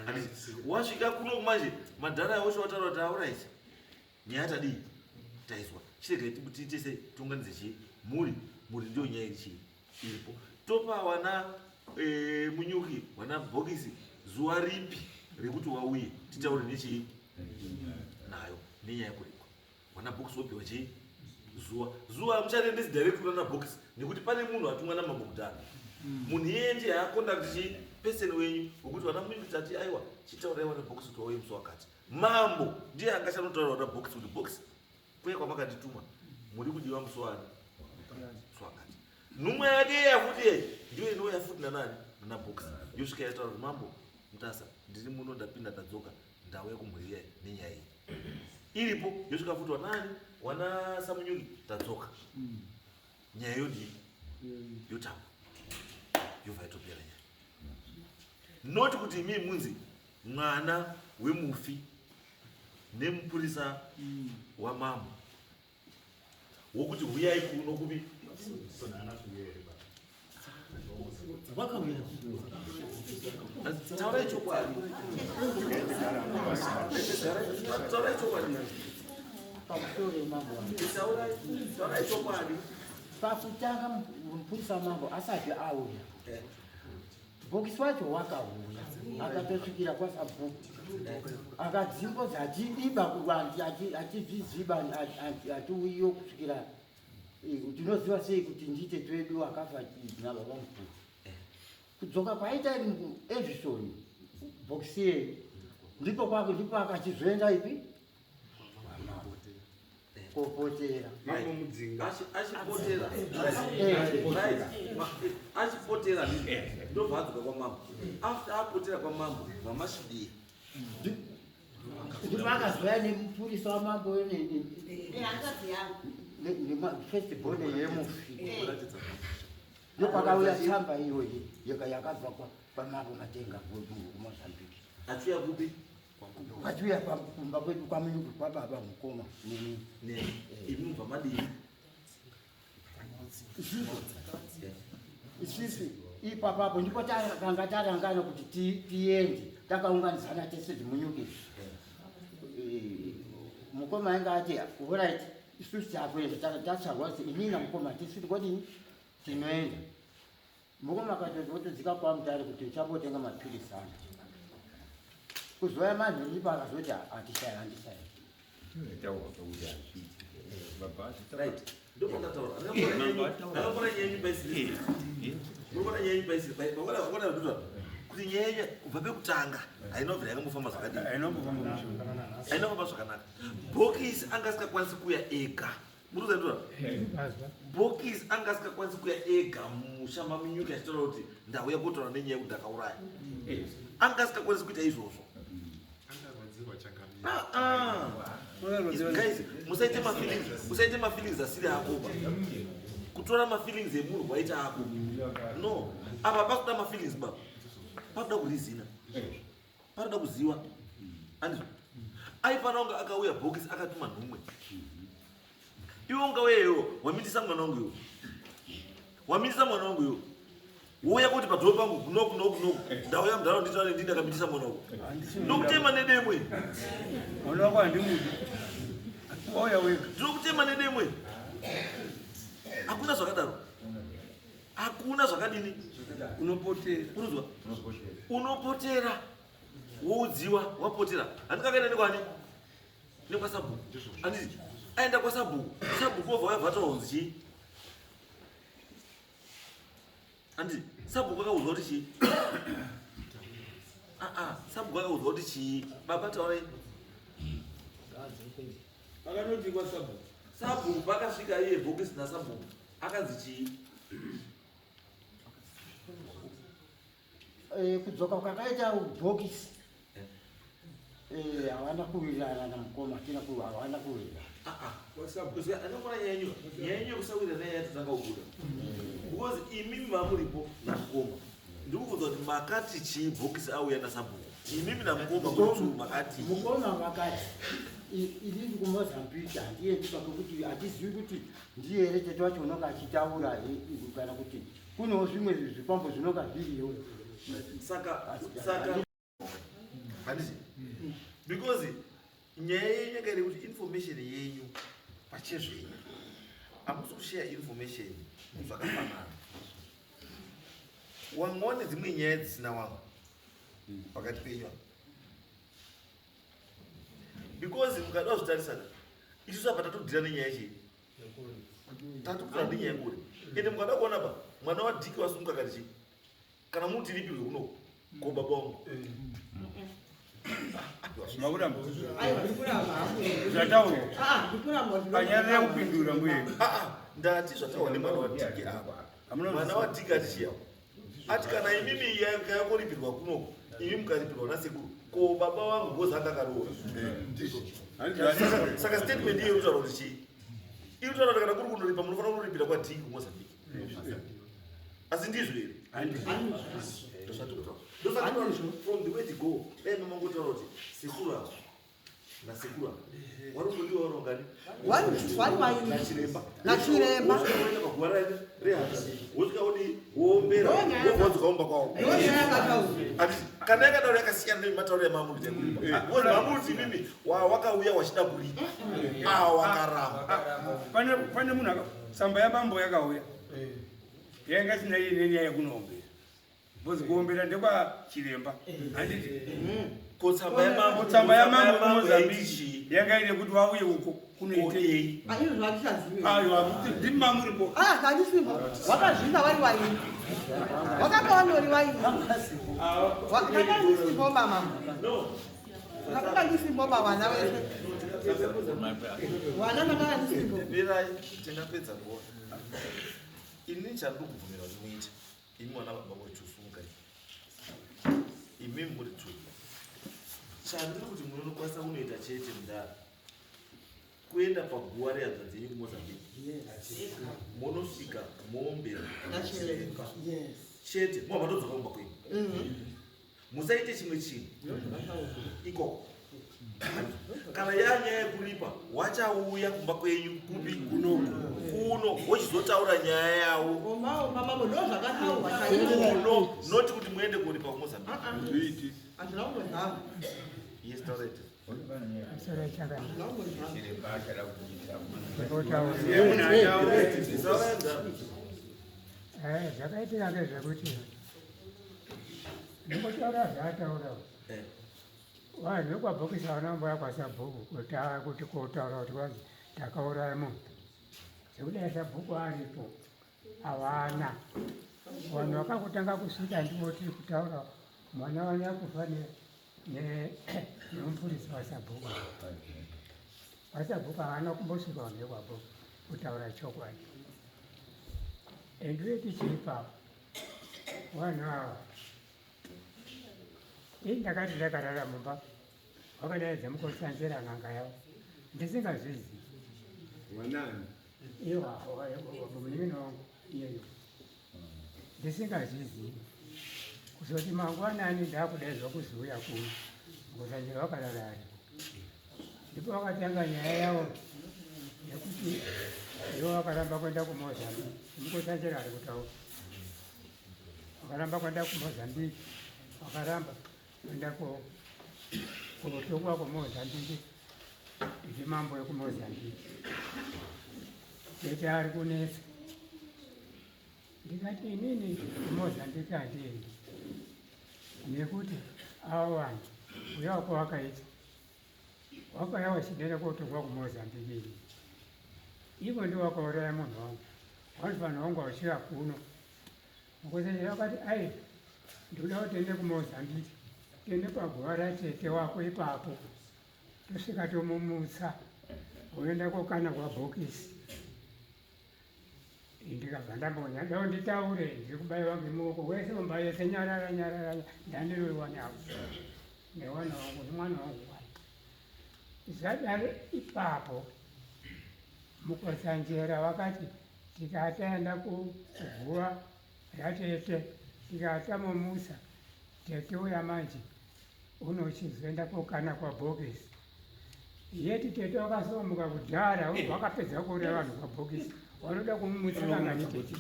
[SPEAKER 3] handiti wasvika kuno manje madhara awosho wataura kuti auraiti nyaya tadii taiswa chiregai tiite sei tiunganidze chii mhuri mhuri ndiyo nyaya iri chii iripo topa wana munyuki wana bhokisi zuva ripi rekuti wauye titaure nechii nayo nenyaya yekuripwa wana bhokisi wopiwa chii zuva zuva mucharendesi direct kunana bhokisi nekuti pane munhu atumwa namambo kudhara Munhu iyeye ndiye aconduct chi person wenyu wekuti vana munyuki tati aiwa chitaurai vana bhokisi kuti wauye musi wakati. Mambo ndiye angachanotaura vana bhokisi kuti bhokisi kuye kwamakandituma muri kudiwa musi wani musi wakati. Nhumwa yake iya futi iye ndiyo inouya futi nanani nana bhokisi yosvika yataura kuti mambo Mutasa ndiri muno ndapinda ndadzoka ndauya kumhuri iya nenyaya iyi iripo yosvika futi wanani wana Samunyuki tadzoka nyaya yodii yotangwa yobva yatopera nyaya not kuti imii munzi mwana wemufi nemupurisa wamambo wokuti huyai kuno kupi taurai chokwadi taurai chokwadi taurai chokwadi
[SPEAKER 7] pakutanga mupurisa mambo asati auya bhokisi wacho wakauya akatosvikira kwasabhuku akadzimbo atidiba atizviziba atiuyiyo kusvikira tinoziva sei kuti ndite twedu akafa nababa mukuru kudzoka kwaita Evison bhokisi yedu ndipo kwako ndipo akachizoenda ipi kopotera
[SPEAKER 10] Mambo Mudzinga.
[SPEAKER 3] Achipotera achipotera ndobva adzoka kwamambo after apotera kwamambo vamasvidiya
[SPEAKER 7] ndipo akazoya nemupurisa wamambo
[SPEAKER 8] Hanzvadzi yangu.
[SPEAKER 7] First born yemufi ndopakauya tsamba iyoyi yakabva kwamambo Matenga kuMozambique
[SPEAKER 3] achiuya kupi
[SPEAKER 7] achiuya kumba kwedu kwaMunyuki kwababa mukoma neni
[SPEAKER 3] imi mubva madii
[SPEAKER 7] isusu ipapapo ndipo tanga tarangana kuti tiende takaunganidzana tese dzimunyuki mukoma ainge ati alright isusu takuenda tatsarwa kuti inini namukoma tisu tikodini tinoenda mukoma akatoti wotodzika kwaMutare kuti uchambotenga mapirisi ano kuzoya manheru ndipo akazoti handishaya handishaya
[SPEAKER 3] right ndopandataura ndakapora nyenyu paisiri murikuona nyenyu paisiri makona kuti nyenya kubva pekutanga haina kubvira yakambofamba zvakadii haina kufamba zvakanaka bhokisi anga asingakwanisi kuuya ega murikuzatora bhokisi anga asingakwanisi kuuya ega musha mamunyuki achitaura kuti ndauya kotaura nenyaya yekuti ndakauraya anga asingakwanisi kuita izvozvo
[SPEAKER 1] Angarwadziwa changamire.
[SPEAKER 3] Ah, ah. Guys, musaite mafeelings musaite mafeelings asiri akoba kutora mafeelings emunhu kwaita ako no apa pakuda mafeelings baba pakuda kurizina paroda kuziwa andizvo aifanira kunge akauya bhokisi akatuma nhumwe iwe ungauyeyo wamitisa mwana wangu iwe wamitisa mwana wangu iwe wouya kuti padhoo pangu kunoku noku noku ndauya mudharaunda nditaure ndini ndakamitisa mwana wangu ndokutema nedemwe
[SPEAKER 10] Mwana wako handimudi. Wauya wega.
[SPEAKER 3] ndinokutema nedemwe hakuna zvakadaro hakuna zvakadini
[SPEAKER 10] Unopotera.
[SPEAKER 3] unozwa unopotera woudziwa wapotera handikakaenda nekwani nekwasabhuku handiti aenda kwasabhuku sabhuku wobva wabva taunzi chii handiti sabhuku akaudzwa kuti chii aa sabhuku akaudzwa kuti chii baba taurai
[SPEAKER 10] Akanoti kwasabhuku.
[SPEAKER 3] Sabhuku pakasvika iye bhokisi nasabhuku akanzi chii
[SPEAKER 7] Kudzoka kwakaita bhokisi havana kuwirirana namukoma tina havana kuwirirana
[SPEAKER 3] anokona nyaya yenyu nyaya yenyu yekusawirira naye yatotanga kubuda because imimi mamuripo namukoma ndikubvunza kuti makati chii bhokisi auya nasabhuku imimi namukoma muri makati
[SPEAKER 7] mukoma vakati inini kuMozambique handiendi pakwekuti hatizivi kuti ndiye here tete wacho unonga achitaura kana kuti kunewo zvimwe zvikwambo zvinonga zviriyo
[SPEAKER 3] saka saka handiti because nyaya yenyu yanga iri kuti information yenyu pachezvenyu hamusi kushare information zvakafanana wanga wane dzimwe nyaya dzisina wangu pakati penyu apa because mukada kuzvitarisana isusu apa tatodhira nenyaya chii tatokura nenyaya yekuri ende mukada kuona pa Mwana wadhiki wasunga kati chii? Kana muti ripirwe kuno ko baba wangu.
[SPEAKER 10] Makuramba. Zvataurwa. Panyarira kupindura mbuye.
[SPEAKER 3] Ndati zvataurwa nemwana wadhiki apa. Mwana wadhiki ati chiya. Ati kana imimi yakoripirwa kunoko, imi mukaripirwa nasekuru. Ko baba wangu boza anga akaroora. Saka statement iyo inotaura kuti chii? Inotaura kuti kana kuri kunoripa munofanira kunoripira kwadhiki kuMozambique. Asi ndizvo here? Ndozvatikutaura. Ndozvatikutaura from the word go. Dai mamangotaura kuti sekuru ava nasekuru ava wari kungodiwa vari vangani?
[SPEAKER 12] Wari vairi.
[SPEAKER 3] Nachiremba.
[SPEAKER 12] Nachiremba.
[SPEAKER 3] Wosvika woenda paguva rehama. Wosvika wodii? Woombera. Wobva wadzoka kumba kwavo.
[SPEAKER 12] Ndonyaya yakataurwa.
[SPEAKER 3] Handiti, kana yakadaro yakasiyana nematauro yamamuri tekuripa. Because mamuri imimi wakauya wachida kuripa. Ah, wakaramba.
[SPEAKER 10] Pane munhu tsamba yabambo yakauya. Yanga isina nenyaya yekunoombera. Because kuombera ndekwachiremba. Handiti?
[SPEAKER 3] Ko tsamba yamambo
[SPEAKER 10] Tsamba yamambo kuMozambique yanga ine kuti wauye uko kunoitei.
[SPEAKER 12] Izvo zvatichazivi.
[SPEAKER 10] Aiwa, ndimi mamuripo.
[SPEAKER 12] Ah, handisipo. Wakazviita vari vairi. Wakanga vanori vairi. Ndakanga ndisipo mama. Ndakanga ndisipo vana vese. Vana ndakanga ndisipo.
[SPEAKER 3] Mirai, tingapedza nguva. Ini chandiri kubvumira kuti muite, imi mwana baba muri tusunga imi muri tu. Chandiri kuti munonokwanisa kunoita chete mudara kuenda paguva rehanzvadzi yenyu kuMozambique. Munosvika moombera
[SPEAKER 12] Nachiremba.
[SPEAKER 3] chete, mobva matodzoka kumba kwenyu. Musaite chimwe chinhu ikoko. Kana yanyaya yekuripa, wachauya kumba kwenyu kupi kuno kuno wochizotaura nyaya yawo
[SPEAKER 12] Mambo ndo zvakataurwa chaizvo.
[SPEAKER 3] kuno, noti kuti muende kuripa kuMozambique.
[SPEAKER 12] Hazvina kumbozama.
[SPEAKER 3] Yes, tauraite.
[SPEAKER 6] Musoro chakana.
[SPEAKER 12] Hazvina kumbozama.
[SPEAKER 6] Zvakaitika ngezvekuti ndingotaura zvaataura. Vanhu vekwabhokisi havana kumboya kwasabhuku kuti kotaura kuti kwanzi takauraya munhu. Zvekudai sabhuku aripo havana. Vanhu vakangotanga kusvika ndivo tiri kutaura mwana wanyakufa nemupurisa wasabhuku. Wasabhuku havana kumbosvika vanhu vekwabhuku kutaura chokwadi. Endiwe tichiri ipapo vanhu ava ini ndakati ndakarara mumba wakadaidza mukosanzera n'anga yavo ndisingazvizi.
[SPEAKER 10] Wanani?
[SPEAKER 6] Iwa munin'ina wangu iyeyo ndisingazvizivi. Kuzoti mangwanani ndakudaidzwa kuziuya kuno mukosanzera wakarara aripo. Ndipo vakatanga nyaya yavo yekuti ivo vakaramba kuenda kuMozambique. Mukosanzera ari kutaura. Vakaramba kuenda kuMozambique, vakaramba kuenda kotongwa kuMozambique ndimambo wekuMozambique. Tete ari kunetsa. Ndikati inini kuMozambique handiendi nekuti avo vanhu uya wako wakaita wakauya wachidera kotongwa kuMozambique ini. Ivo ndivo vakauraya munhu wangu. Vanofanira kunge vachiuya kuno. Mukosanjera vakati ai ndinoda kuti tiende kuMozambique tiende paguva ratete wako ipapo tosvika tomumutsa woenda kokana kwabhokisi. Ndikabva ndambonya dao nditaure ndiri kubaiwa ngemuoko wese mumba yese nyarara nyarara ndandiroiwa navo newana wangu nemwana wangu wai. Zvadaro ipapo Mukosanjera vakati tikataenda kuguva ratete tikatamomutsa tete uya manje unochizoenda kokana kwabhokisi. Yeti tete wakazomuka kudhara wakapedza kuuraya vanhu kwabhokisi wanoda kumumutsa kangani tete.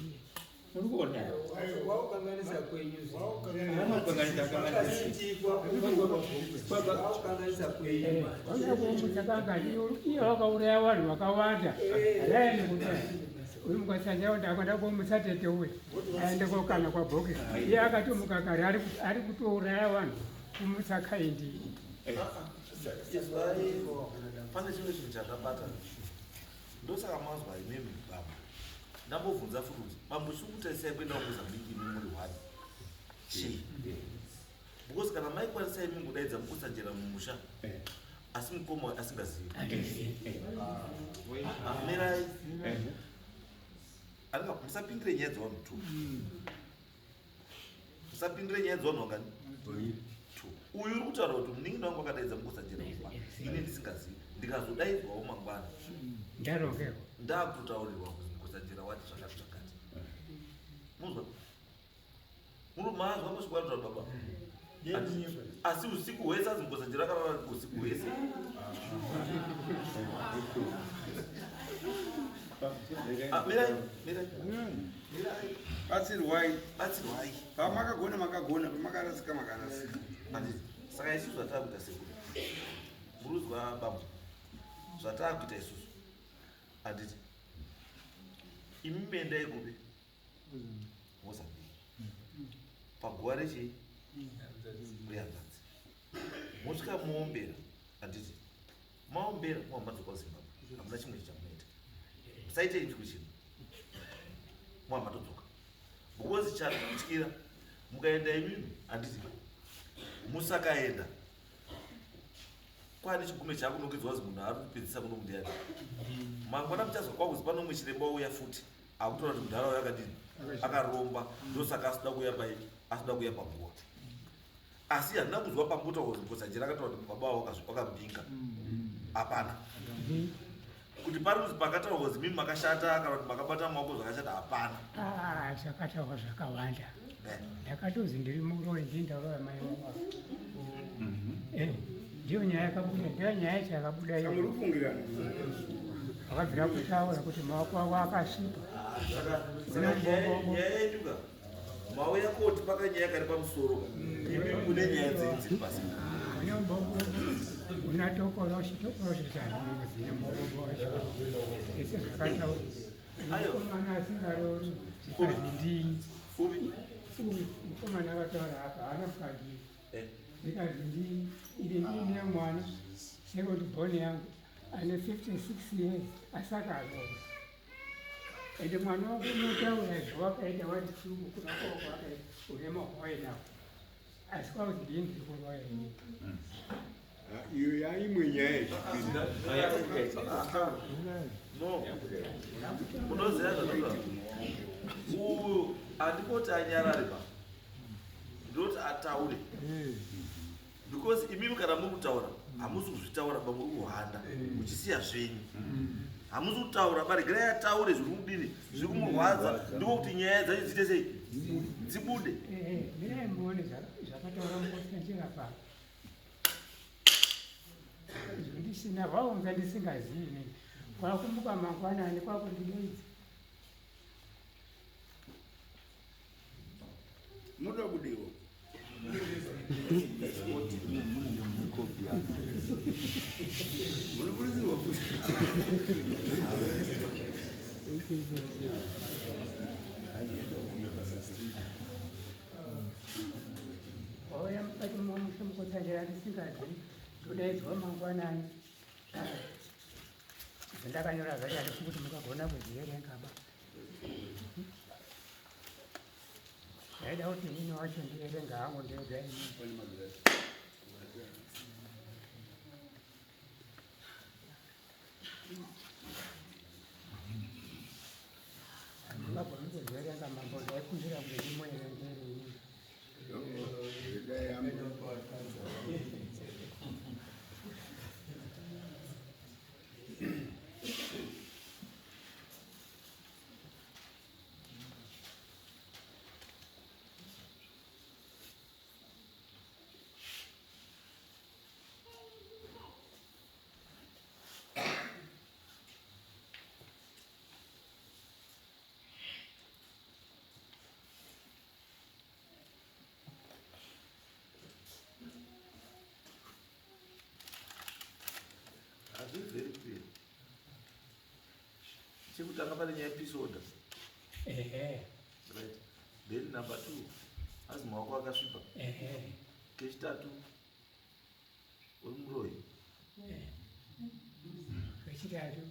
[SPEAKER 9] Waukanganisa kwenyu.
[SPEAKER 6] Wanoda kumumutsa kangani iye wakauraya vanhu vakawanda. Raini kudai uyu mukasanja ndakwenda kumutsa tete uyu aende kokana kwabhokisi. Iye akatomuka kare ari kutouraya vanhu kumutsa kaindi.
[SPEAKER 3] Pane chimwe chinhu chandabata. Ndosaka mazwa imimi baba. Ndambobvunza futi kuti bambo chiri kutarisai kuenda kuMozambique imi muri one chii? Because kana maikwanisa imi kudaidza Mukotsanjera mumusha asi mukoma asingazivi. Ah, mirai. Andika musapindire nyaya dzevanhu two. Musapindire nyaya dzevanhu vangani? Two. Uyu uri kutaura kuti munin'ina wangu akadaidza Mukotsanjera kumba ini ndisingazivi, ndikazodaidzwawo mangwana
[SPEAKER 6] Ndarongerwa.
[SPEAKER 3] Ndakutaurirwa kuti Mukotsanjera wati zvakati zvakati. Muzwa? Muri mazwa mashoko ari kutaura baba. Asi usiku hwese azi Mukotsanjera akarara usiku hwese. Ah, mirai, mirai. Mirai.
[SPEAKER 10] Batsirwai.
[SPEAKER 3] Batsirwai.
[SPEAKER 10] Pamakagona makagona, pamakarasika makarasika.
[SPEAKER 3] Handiti. Saka isusu zvataakuita sekuru. Muruzwa bambo. Zvataakuita isusu. Handiti. Imi mendai kupi? Mozambique. Paguva rechii? Rehanzvadzi. Mosvika muombera. Handiti. Maombera muhamadzoka kuZimbabwe. Hamuna chimwe chamunoita. Musaite chimwe chinhu. Muhamatodzoka. Because chatikutyira mukaenda imimi handiti musakaenda kwane chigume chakunongedzwa kuzi munhu ari kupedzisa kuno mundiyani mangwana muchazwa kwakuzi pano mumwe chiremba wauya futi akutora kuti mudhara uyo akadini akaromba ndosaka asida kuuya pai asida kuuya paguva asi handina kunzwa pambotaura kuti Mukotsanjera akataura kuti baba wavo wakambinga hapana kuti pari kuzi pakataurwa kuzi mimi makashata kana kuti makabata maoko zvakashata hapana.
[SPEAKER 6] Ah, zvakataurwa zvakawanda. Ndakatozi ndiri muroyi, ndini ndauraya mai vangu. Ndiyo nyaya yakabuda, ndiyo nyaya yacho yakabuda iyo.
[SPEAKER 10] Muri kufungirana.
[SPEAKER 6] Vakabvira kutaura kuti maoko avo akasvipa.
[SPEAKER 3] Saka nyaya yedu ka mauya koti pakanyaya kari pamusoro ka imi mune nyaya dzenyu dziri pasi.
[SPEAKER 6] Une mbongo, una tokoloshi, tokoloshi chazvinoziva mbongo wacho. Ese zvakataura. Mukomana asingaroori zvikanzi ndini.
[SPEAKER 3] Upi?
[SPEAKER 6] Uyu mukomana akataura apa haana mukadzi. Zvikanzi ndini, ini ndine mwana second born yangu ane 56 years asi akaroora. Ende mwana wako unotaura zvawakaita wari chungu kuna kwako wakaita urema hwawainawo. Asi kwakuti ndini ndiri kuroya ini.
[SPEAKER 2] Iyo yaimwe nyaya yechipiri.
[SPEAKER 3] No. Unoziva zvatotaura. Uyu handikoti anyarare pa. Ndinoti ataure. Because imimi kana muri kutaura hamusi kuzvitaura ba muri kuhwanda muchisiya zvenyu. Hamusi kutaura ba regerai ataure zviri kudini zviri kumurwadza ndiko kuti nyaya dzacho dziite sei dzibude.
[SPEAKER 6] Mirai muone zvakataura Mukotsanjera pano. Izvo ndisina vaunza ndisingazivi inini. Kwakumbuka mangwanani kwakundidaidza.
[SPEAKER 10] Munoda kudiwa. Munokurudzirwa futi.
[SPEAKER 6] Wauya mukati momusha Mukotsanjera ndisingazivi. Ndodaidzwa mangwanani. Zvandakanyora zvacho handisi kuti mukagona kuzviverenga ba. Ndaida kuti inini wacho ndiverenga hangu ndega inini. Handingagoni kuziverenga mambo, ndaikumbira kuti ndimuerengere inini.
[SPEAKER 3] Hazviri very clear. Chekutanga pane nyaya yepeace order. Right. Then number 2, azi maoko akasvipa. Kechitatu, uri muroyi.
[SPEAKER 6] Kechitatu.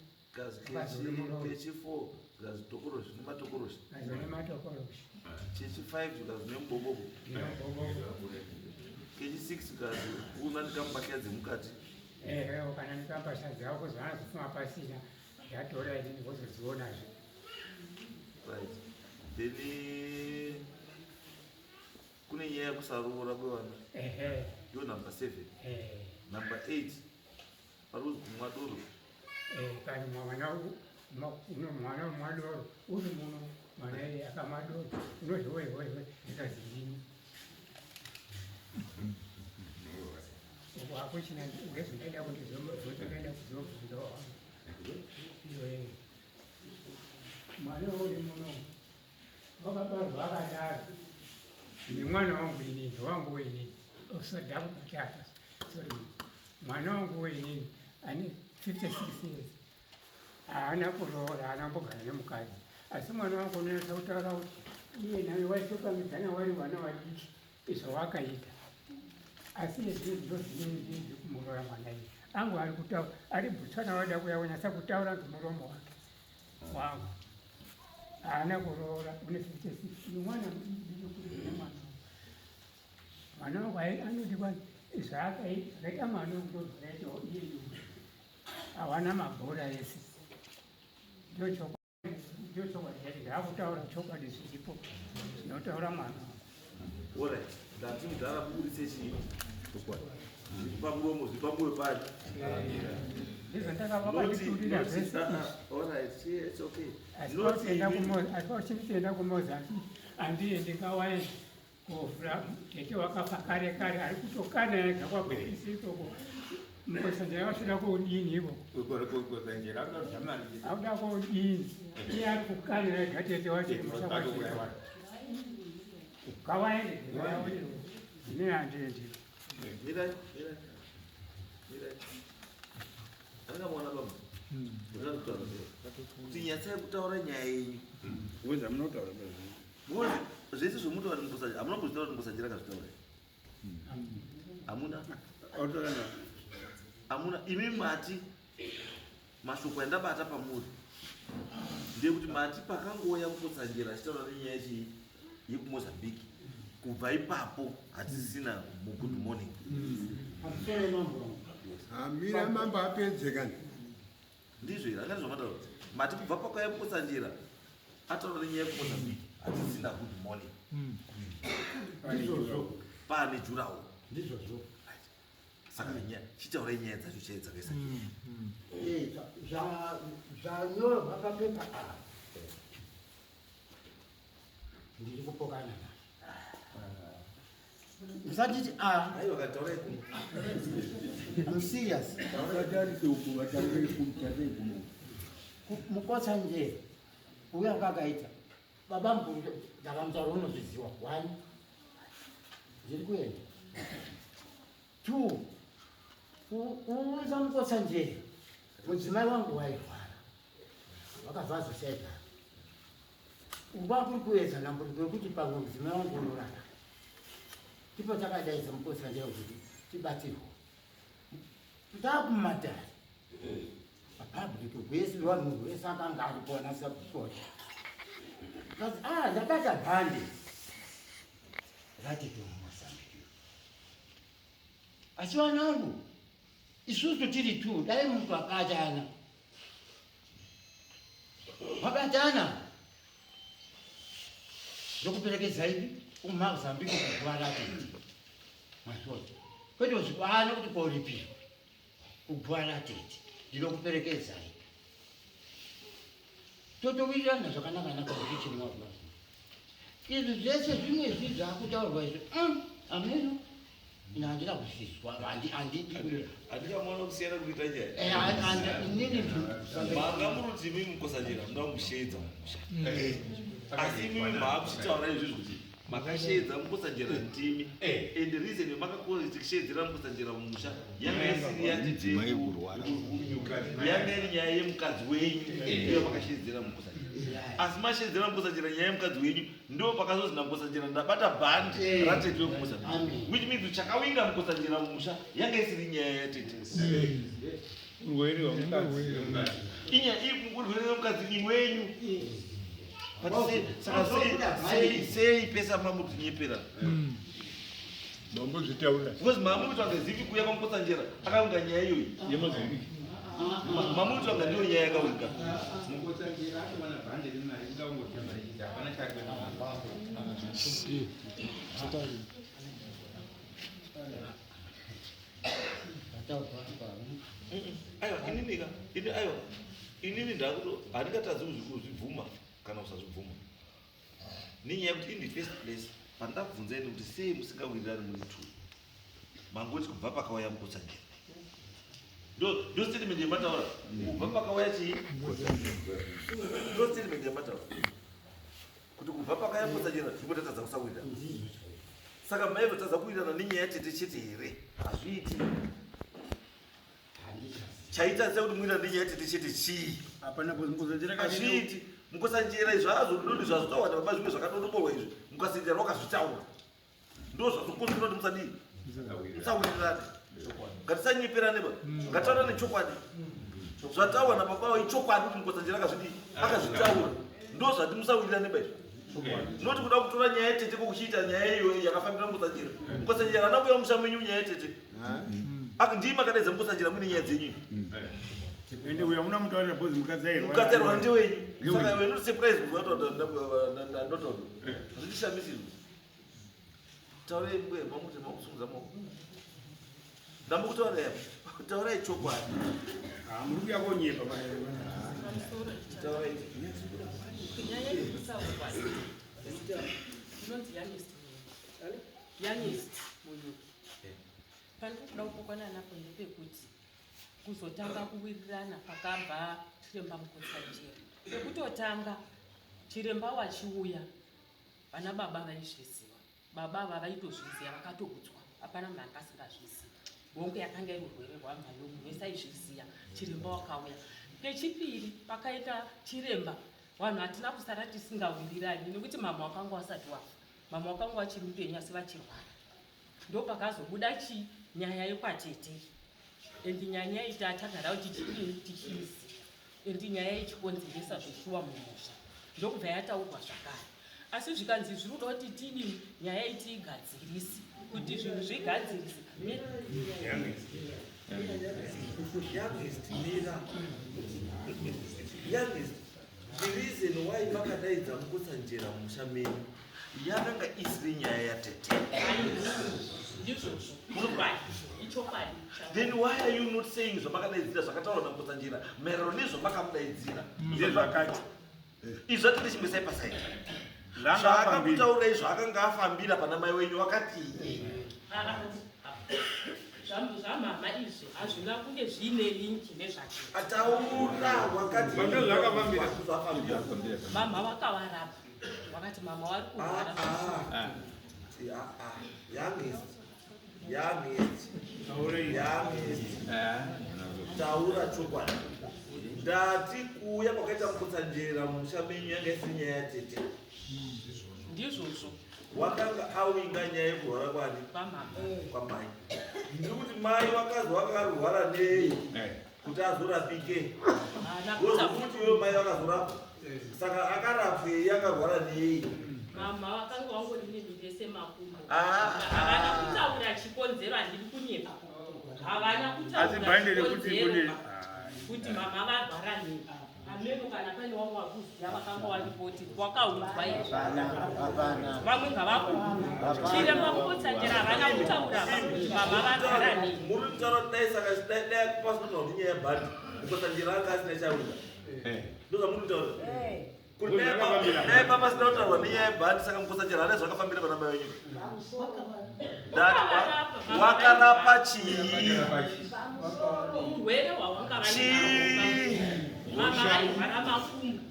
[SPEAKER 3] Zvikazi
[SPEAKER 6] Mukadzi uri muroora.
[SPEAKER 3] kechi4 zvikazi tokoroshi nematokoroshi.
[SPEAKER 6] Zikazi nematokoroshi.
[SPEAKER 3] Chechi5 zvikazi nemubobobo.
[SPEAKER 6] Nemubobobo.
[SPEAKER 3] Kechi6 zvikazi unanika mbatya dzemukati.
[SPEAKER 6] Ehe, ukananika mbatya dzako zvaanozofuma pasina ndatora inini vozodzionazve.
[SPEAKER 3] Right. Then kune nyaya yekusaroora kwevana.
[SPEAKER 6] Ehe.
[SPEAKER 3] Ndiyo number 7.
[SPEAKER 6] Ehe.
[SPEAKER 3] Number 8 pari kuzi kumwa doro.
[SPEAKER 6] Eh, kani mwana mwana umwa doro uri muno mwana iye akamwa doro unozvi woi woi woi ndikazi ndini uko hakuchina ngezvindaida kuti zvotodaida kuzobvunza wangu iyoyo mwana uri muno wakabarwa akadaro nemwana wangu inini wangu inini usodakubata sorry mwana wangu inini ane 56 years haana kuroora, haana kumbogara nemukadzi, asi mwana wangu unonatsa kutaura kuti iye naye waitopamhidzana wari vana vadiki izvo wakaita, asi iye zvino ndozvinei zvekumuroora mwana iye angu ari kutaura ari Botswana wada kuya kunyatsa kutaura ngemuromo wake wangu haana kuroora une 56 mwana mudiki mwana mwana wangu anoti kwani zvakaita mwana wangu ndozvakaitawo iye hawana mabhora ese ndochokwadi chacho ndakutaura chokwadi zviripo zvinotaura mwana wangu.
[SPEAKER 3] Alright, ndati mudhara muburitse chii zviri pamuromo zviri pamwoyo pake.
[SPEAKER 6] Ndizvo ndakavakanditurira zvese izvi.
[SPEAKER 3] Alright, it's okay.
[SPEAKER 6] Asi pauchinditoenda kuMozambique handiendi ngawaende kovhura tete wakafa kare kare ari kutokana ega kwagwetisi ikoko Mukotsanjera vasvida kodini ikoko akuda kodini iye ari kukanira ega tete wacho kumusha kwatete wacho ngawaende ini handiendi.
[SPEAKER 3] Mirai, mirai, mirai. Angamuona baba. Ndinoda kutaura kuti nyatsai kutaura nyaya yenyu.
[SPEAKER 10] Weza munotaura.
[SPEAKER 3] Because zvese zvomunotaura kuti hamuna kuzvitaura kuti Mukotsanjera akazvitaura. Hamuna. Hamuna imi mati mashoko andabata pamuri ndeyekuti mati pakangouya Mukotsanjera achitaura nenyaya yechii yekuMozambique kubva ipapo hatisisina mugood morning.
[SPEAKER 9] Pamusoro mambo.
[SPEAKER 2] Amira mambo apedze kani.
[SPEAKER 3] Ndizvo here angati zvamataura mati kubva pakauya Mukotsanjera ataura nenyaya yekuMozambique hatisisina good morning.
[SPEAKER 7] Ndizvozvo.
[SPEAKER 3] Pane jurawo.
[SPEAKER 7] Ndizvozvo.
[SPEAKER 3] Saka chitaurai nyaya dzacho chaidzo dzakaisa.
[SPEAKER 7] Zvanyorwa papepa apa ndiri kupokana nazvo. Musatiti a
[SPEAKER 3] Aiwa kataurai kuno.
[SPEAKER 7] I'm serious. Mukotsanjera uya akakaita baba mukuru ndakamutaura unozviziwa. One, ndiri kuenda. Two, kuunza Mukotsanjera mudzimai wangu wairwara wakabva azoshaika uva kuri kuedza dambudziko rekuti pamwe mudzimai wangu unorara tipo takadaidza Mukotsanjera kuti tibatsirwe takumatare papublic kwese vanhu vese akanga aripo anasakukosha kazi ah ndabata bhande ratete muMozambique asi vanangu isusu tiri two dai muntu akabatana wabatana ndokuperekedza ipi kuMozambique kuguva ratete mazvoti kwete kuzvikwana kuti koripirwa kuguva ratete ndinokuperekedzai totowirirana zvakanaka-naka zvichini mazvoti izvi zvese zvimwe izvi zvakutaurwa izvi ameno ine handina kuzvizwa handidi.
[SPEAKER 3] Handingamuona kusiyana kuita nyaya.
[SPEAKER 7] Inini
[SPEAKER 3] Manga muri kuti imimi Mukotsanjera muda kumusheedza mumusha. Asi imimi maakuchitaura izvizvi kuti makasheedza Mukotsanjera ndimi. And the reason yamakakosheedzera Mukotsanjera mumusha yanga isiri yatete yanga iri nyaya yemukadzi wenyu ndiyo makasheedzera Mukotsanjera. Asi masheedzera Mukotsanjera nyaya yemukadzi wenyu ndo pakazozi naMukotsanjera ndabata bhandi ratete wekuMozambique. Which means chakawinga Mukotsanjera mumusha yanga isiri nyaya yatete.
[SPEAKER 10] Urwere hwemukadzi.
[SPEAKER 3] Inya urwere wemukadzi iwenyu. But saka sei sei pesa mamutinyepera?
[SPEAKER 2] Mambozvitaura.
[SPEAKER 3] Because mamuti zivi kuya kwamukotsanjera akaunga nyaya iyoyi.
[SPEAKER 2] Yemozambique.
[SPEAKER 3] Mamuti wanga ndiyo nyaya yakaunga.
[SPEAKER 9] Mukotsanjera akawana bhande remari ingaungotamba richiti hapana chake.
[SPEAKER 3] Aiwa inini ka ini aiwa inini ndakuto handingatadzi kuzvibvuma kana kusazvibvuma. Nenyaya yekuti in the first place pandabvunza ini kuti sei musingawirirani muri two mangoti kubva pakauya mukotsanjera. Ndo statement yamataura kubva pakauya chii? Ndo statement yamataura kuti kubva pakauya mukotsanjera ndipo tatadza kusawirirana. Saka maizotadza kuwirirana nenyaya tete chete here? Hazviiti. Chaita sekuti muwirirane nenyaya tete chete chii?
[SPEAKER 2] Hapana mukotsanjera
[SPEAKER 3] Hazviiti. Mukotsanjera izvi azododi zvazvotaurwa nababa zvimwe zvakadodoborwa izvi mukatsanjera wakazvitaura ndo zvazokonzera kuti musadii musawirirane. Ngatisanyeperane ba, ngataura nechokwadi. Zvataurwa nababa ichokwadi kuti mukotsanjera akazvidii akazvitaura, ndo zvati musawirirane ba izvi. Noti kuda kutora nyaya yetete kokuchiita nyaya iyoyo yakafambira mukotsanjera. Mukotsanjera haana kuuya musha menyu nyaya yetete. Ndii makadaidza mukotsanjera muine nyaya dzenyu.
[SPEAKER 2] Ende uya muna mutaurira bhozi mukadzi airwara.
[SPEAKER 3] Mukadzi airwara ndewenyu. Saka iwe not surprise kuti ndotaura. Hazvindishamisi izvi. Taurai mbuya mamuti makusungudza maoko. Ndambokutaura yapo. Taurai chokwadi.
[SPEAKER 2] Ah, muri kuya konyepa
[SPEAKER 3] Taurai.
[SPEAKER 13] Nyaya yekutaurwa inonzi youngest youngest Munyuki. Pandiri kuda kupokana napo ndepekuti kuzotanga kuwirirana pakabva chiremba Mukotsanjera. Pekutotanga chiremba wachiuya vana baba vaizviziva. Baba ava vaitozviziva vakatoudzwa. Hapana munhu anga asingazvizivi. Hongu yakanga iri urwere hwamhayo munhu wese aizviziva. Chiremba wakauya. Pechipiri pakaita chiremba vanhu hatina kusara tisingawirirani nekuti mama wakanga wasati wafa. Mama wakanga wachiri mupenyu asi vachirwara. Ndopakazobuda chi nyaya yekwatete. Endi nyaya iyi tatagara tichidini tichiiziva. Endi nyaya ichikonzeresa zveshuwa mumusha. Ndokubva yataurwa zvakare. Asi zvikanzi zviri kuda kuti tidini nyaya iyi tiigadzirise kuti zvinhu zvigadzirise.
[SPEAKER 3] Youngest mira. Youngest. The reason why makadaidza mukotsanjera mumusha menyu yakanga isiri nyaya yatete.
[SPEAKER 13] Ndizvozvo. Ichokwadi.
[SPEAKER 3] Then why are you not saying zvamakadaidzira zvakataurwa namukotsanjera maererano nezvamakamudaidzira?
[SPEAKER 2] Ndezvakati.
[SPEAKER 3] Izvi zvatete chimbisai pasaidi.
[SPEAKER 2] Zvanga afambira.
[SPEAKER 3] Zvaakakutaurai zvaakanga afambira pana mai wenyu wakatii?
[SPEAKER 13] Zvamama izvi hazvina kunge zviine linki nezvake.
[SPEAKER 3] Ataura wakati.
[SPEAKER 2] Zvakafambira.
[SPEAKER 3] Zvafambira.
[SPEAKER 13] Mama vakavarapa. Vakati mama vari kurwara.
[SPEAKER 3] Youngest. Youngest. Youngest. Taura chokwadi. Ndati kuuya kwakaita mukotsanjera mumusha menyu yanga isiri nyaya yatete.
[SPEAKER 13] Ndizvozvo.
[SPEAKER 3] Wakanga awinga nyaya yekurwara kwani?
[SPEAKER 13] Kwamama.
[SPEAKER 3] Kwamai. Ndiri kuti mai wakazi wakarwara nei kuti azorapike. Wozokuti iwe mai vakazorapwa. Saka akarapwei akarwara nei?
[SPEAKER 13] Mama vakanga vangori nemivese makumbo.
[SPEAKER 3] Ah.
[SPEAKER 13] Havana kutaura chikonzero, handidi kunyepa. Havana
[SPEAKER 2] Asi
[SPEAKER 13] kutaura
[SPEAKER 2] bhande rekuti
[SPEAKER 13] chikonzero
[SPEAKER 2] kune
[SPEAKER 13] kuti mama varwara nei. Hameno kana pane vamwe vakuziva vakanga varipoti wakaudzwa izvi. Vamwe ngavakuudza. Chiremba Mukotsanjera havana kutaura kuti mama varwara nei.
[SPEAKER 3] Muri kutaura kuti dai saka dai dai pasina kuti nyaya yebhandi mukotsanjera anga asina chawinga. Ndozvamuri kutaura. Kuti dai papasina kutaurwa nenyaya yebhandi saka mukotsanjera haana zvakafambira pana mai venyu. Ndati wakarapa chii?
[SPEAKER 13] Urwere hwavanga
[SPEAKER 3] Chii?
[SPEAKER 13] Mama vairwara makumbo.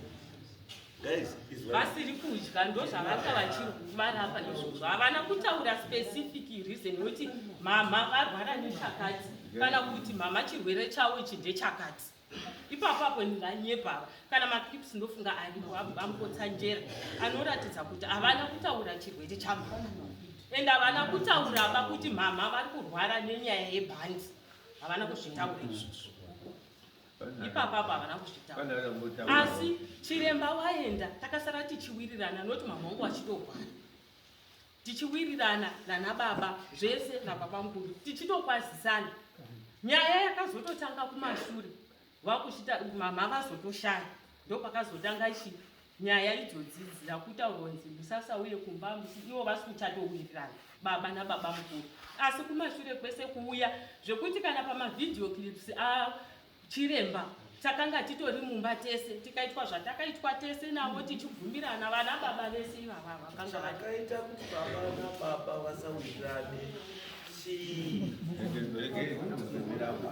[SPEAKER 3] Guys, is right.
[SPEAKER 13] Vasiri kudya ndozvavanga vachivarapa izvozvo. Havana kutaura specific reason yekuti mama varwara nechakati kana kuti mama chirwere chavo ichi ndechakati. Ipapo apo ndinganyepa kana maclips ndofunga aripo amukotsanjera anoratidza kuti havana kutaura chirwere chamama. Ende havana kutauraba kuti mama vari kurwara nenyaya yebhandi. Havana kuzvitaura izvozvo. Ipapapo havana kuzvitaura. Asi chiremba waenda, takasara tichiwirirana noti mama wangu achitorwara. Tichiwirirana nana baba zvese nababa mukuru tichitokwazisana. Nyaya yakazototanga kumashure vakuchita mama vazotoshaya ndopakazotanga chi nyaya idzodzi dzakutaurwa kunzi musasauye kumba ivo vasi kuchatowirirana baba nababa mukuru. Asi kumashure kwese kuuya zvekuti kana pamavhidhiyo clips achiremba takanga titori mumba tese tikaitwa zvatakaitwa tese navo tichibvumirana vana baba vese ivava vakanga vari.
[SPEAKER 3] Chakaita kuti baba nababa vasawirirane chii?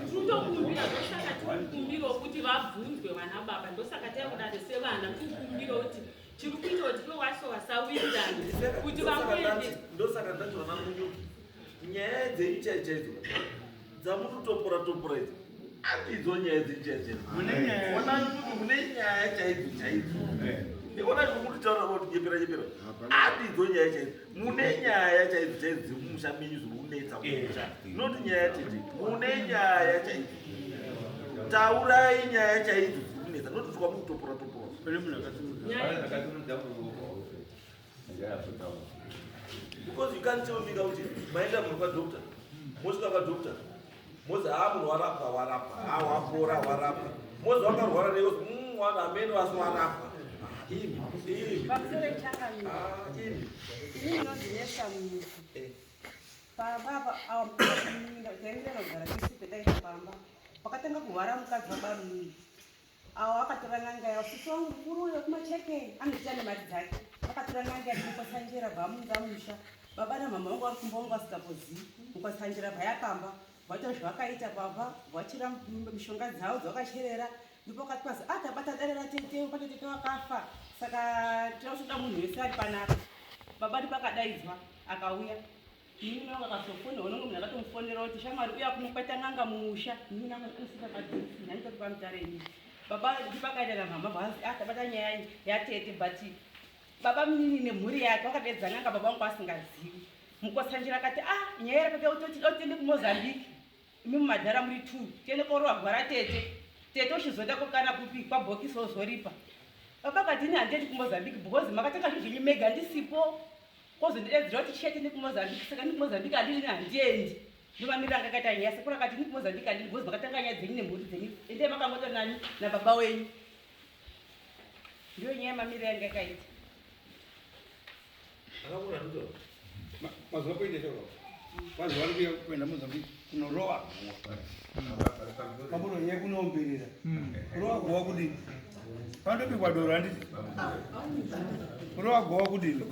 [SPEAKER 13] Tinotokumbira, ndosaka tiri kukumbirawo kuti vabvunzwe vana baba, ndosaka taikudare sevana tikukumbirawo kuti chiri kuita kuti ivo vacho vasawirirane kuti vangoende.
[SPEAKER 3] Ndosaka ndati vana Munyuki, nyaya dzenyu chaidzo chaidzo dzamurikutopora topora idzi handidzo nyaya dzenyu chaidzo chaidzo. Onani kuti mune nyaya chaidzo chaidzo. Onani kuti murikutaura kuti nyepera nyepera, handidzo nyaya chaidzo. Mune nyaya chaidzo chaidzo dzemumusha menyu zviri kunetsa mumusha, not nyaya tete. Mune nyaya chaidzo, taurai nyaya chaidzo dziri kunetsa, not kuti kwamuri kutopora topora. Because you can't tell me kuti maenda munhu kwadoctor, mosvika kwadoctor mozi haa munhu warapwa, warapwa, ha wapora, warapwa, mozi wakarwara nei, ozi wana amene wasi warapwa. Imi imi.
[SPEAKER 14] Pamusoro changamire.
[SPEAKER 3] Imi.
[SPEAKER 14] Ini ndinonzi Nesta Munyuki. Pamba apa taenderera kugara tese petaita pamba. Pakatanga kurwara mukadzi wabamunini. Avo akatora n'anga yavo. Sisi wangu mukuru uyo kumacheke anoziya nemari dzake. Akatora n'anga yake Mukotsanjera bvamunza musha. Baba namama vangu vari kumba vangu vasingambozivi. Mukotsanjera bva yapamba. Vaita zvavakaita baba, vachera mishonga dzavo dzavakacherera. Ndipo pakati pazi, ah, tabata dare ratete, pane tete wakafa. Saka tinoda munhu wese ari panapa. Baba ndipo akadaidzwa, akauya. Munin'ina wangu akazofona, unonge munhu akatomufonera kuti shamwari uya kunokwata n'anga mumusha. Munin'ina wangu anosvika padhuze, nani pamutare ini. Baba ndipo akaenda namama bvazi, ah, tabata nyaya yatete, but baba munini nemhuri yake vakadaidza n'anga baba vangu asingazivi. Mukotsanjera akati, ah, nyaya yakati ototi tiende kuMozambique. Imi mumadhara muri 2, tiende korowa gwara tete. Tete uchizoenda kokana kupi kwabhokisi ozoripa. Baba akati ini handiendi kuMozambique because makatanga zvinhu zvenyu mega ndisipo. Kozondidaidzira kuti chiya tiende kuMozambique, saka ini kuMozambique handini handiendi. Ndomamiriro anga akaita nyaya. Sekuru akati ini kuMozambique handini because makatanga nyaya dzenyu nemhuri dzenyu. Endai makangoita nani nababa wenyu. Ndiyo nyaya mamiriro yanga yakaita.
[SPEAKER 10] Mazuva kuita choro. Vanhu vari kuuya kuenda Mozambique kunorowa guwa. Pamunonyanya kunoomberera. Kurowa guwa kudini? Panotobikwa doro handiti? Kurowa guwa kudini?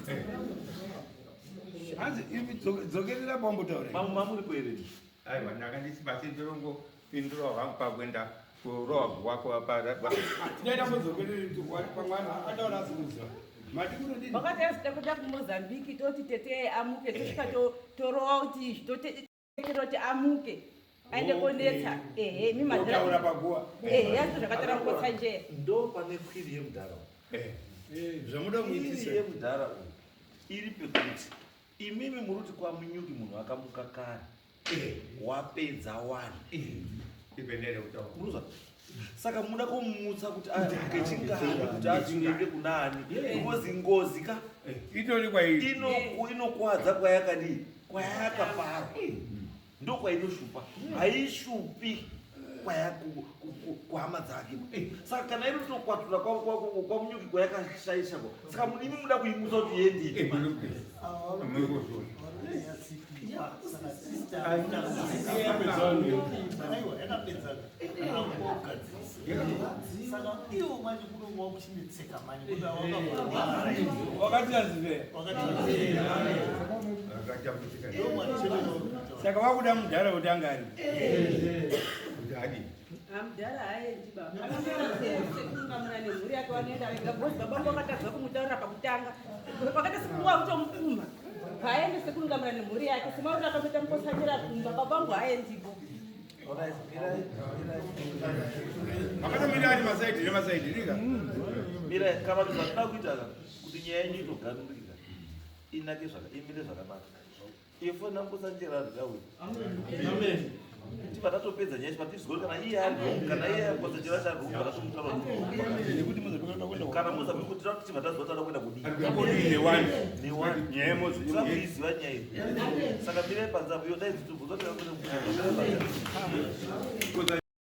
[SPEAKER 10] Hanzi imi dzokerera pambotaura.
[SPEAKER 3] Mamuri kuereni.
[SPEAKER 15] Aiwa, ndakandisi basi ndorongopindura hwangu pakuenda kurowa guwa kwa
[SPEAKER 10] Tinoenda mudzokerere pamwana ataura asi kuziva. Mati kunodini?
[SPEAKER 14] Vakati asida kuenda kuMozambique toti tete amuke tosvika torowa kuti toti amuke aende konetsa. Ehe, imi madhara.
[SPEAKER 10] Kutaura paguwa.
[SPEAKER 14] Ehe, asi zvakataura Mukotsanjera.
[SPEAKER 3] Ndo pane kwiri yemudhara.
[SPEAKER 10] Zvamuda
[SPEAKER 3] Kwiri
[SPEAKER 10] muitise.
[SPEAKER 3] yemudhara uyu iri pekuti imimi muri kuti kwaMunyuki munhu akamuka kare wapedza wani. Munozwa? Saka muda kumutsa kuti amuke chingani kuti azoende kunani, because ngozi ka
[SPEAKER 10] itori kwairi
[SPEAKER 3] inokwadza kwayakadii kwayakaparwa ndo kwainoshupa, haishupi kuhama dzake. Saka kana iri kutokwatura kwaMunyuki kwayakashaisha kwa, saka imi muda kuimutsa kuti iendepi?
[SPEAKER 16] Aiwa, yakapedzana saka iwo manje kunonga wakuchinetseka manje kuti
[SPEAKER 10] Wakatianzire. Saka wakuda mudhara kuti anga ari.
[SPEAKER 14] Mudhara haendi baba. Sekungamira nemhuri yake vanoenda vega because baba vangu vakatadza kumutaurira pakutanga. Vakaita sekunga kutomupumha. Haaendi sekungamira nemhuri yake. Semauri akamboita Mukotsanjera kumba, baba vangu haaendipo.
[SPEAKER 10] Makatomira ari masaidhi nemasaidhi rika.
[SPEAKER 3] Mira, kana kuti zvatinoda kuita ka kuti nyaya yenyu itoganurika inake zvaka imire zvakanaka, ifo naMukotsanjera rikauya. Tibva tatopedza nyaya chipa tizwe kana iye ari wrong, kana iye ari Mukotsanjera wacho ari wrong, vatomutaura kuti kana Mozambique kuti tinoda kuti tibva taziva tinoda kuenda kudii.
[SPEAKER 10] Kudii newani.
[SPEAKER 3] Newani.
[SPEAKER 10] Nyaya yeMozambique.
[SPEAKER 3] Tinoda kuiziva nyaya iyi. Saka mirai panze apo iyo dai dzitobvunza kuti tinoda kuenda kudii.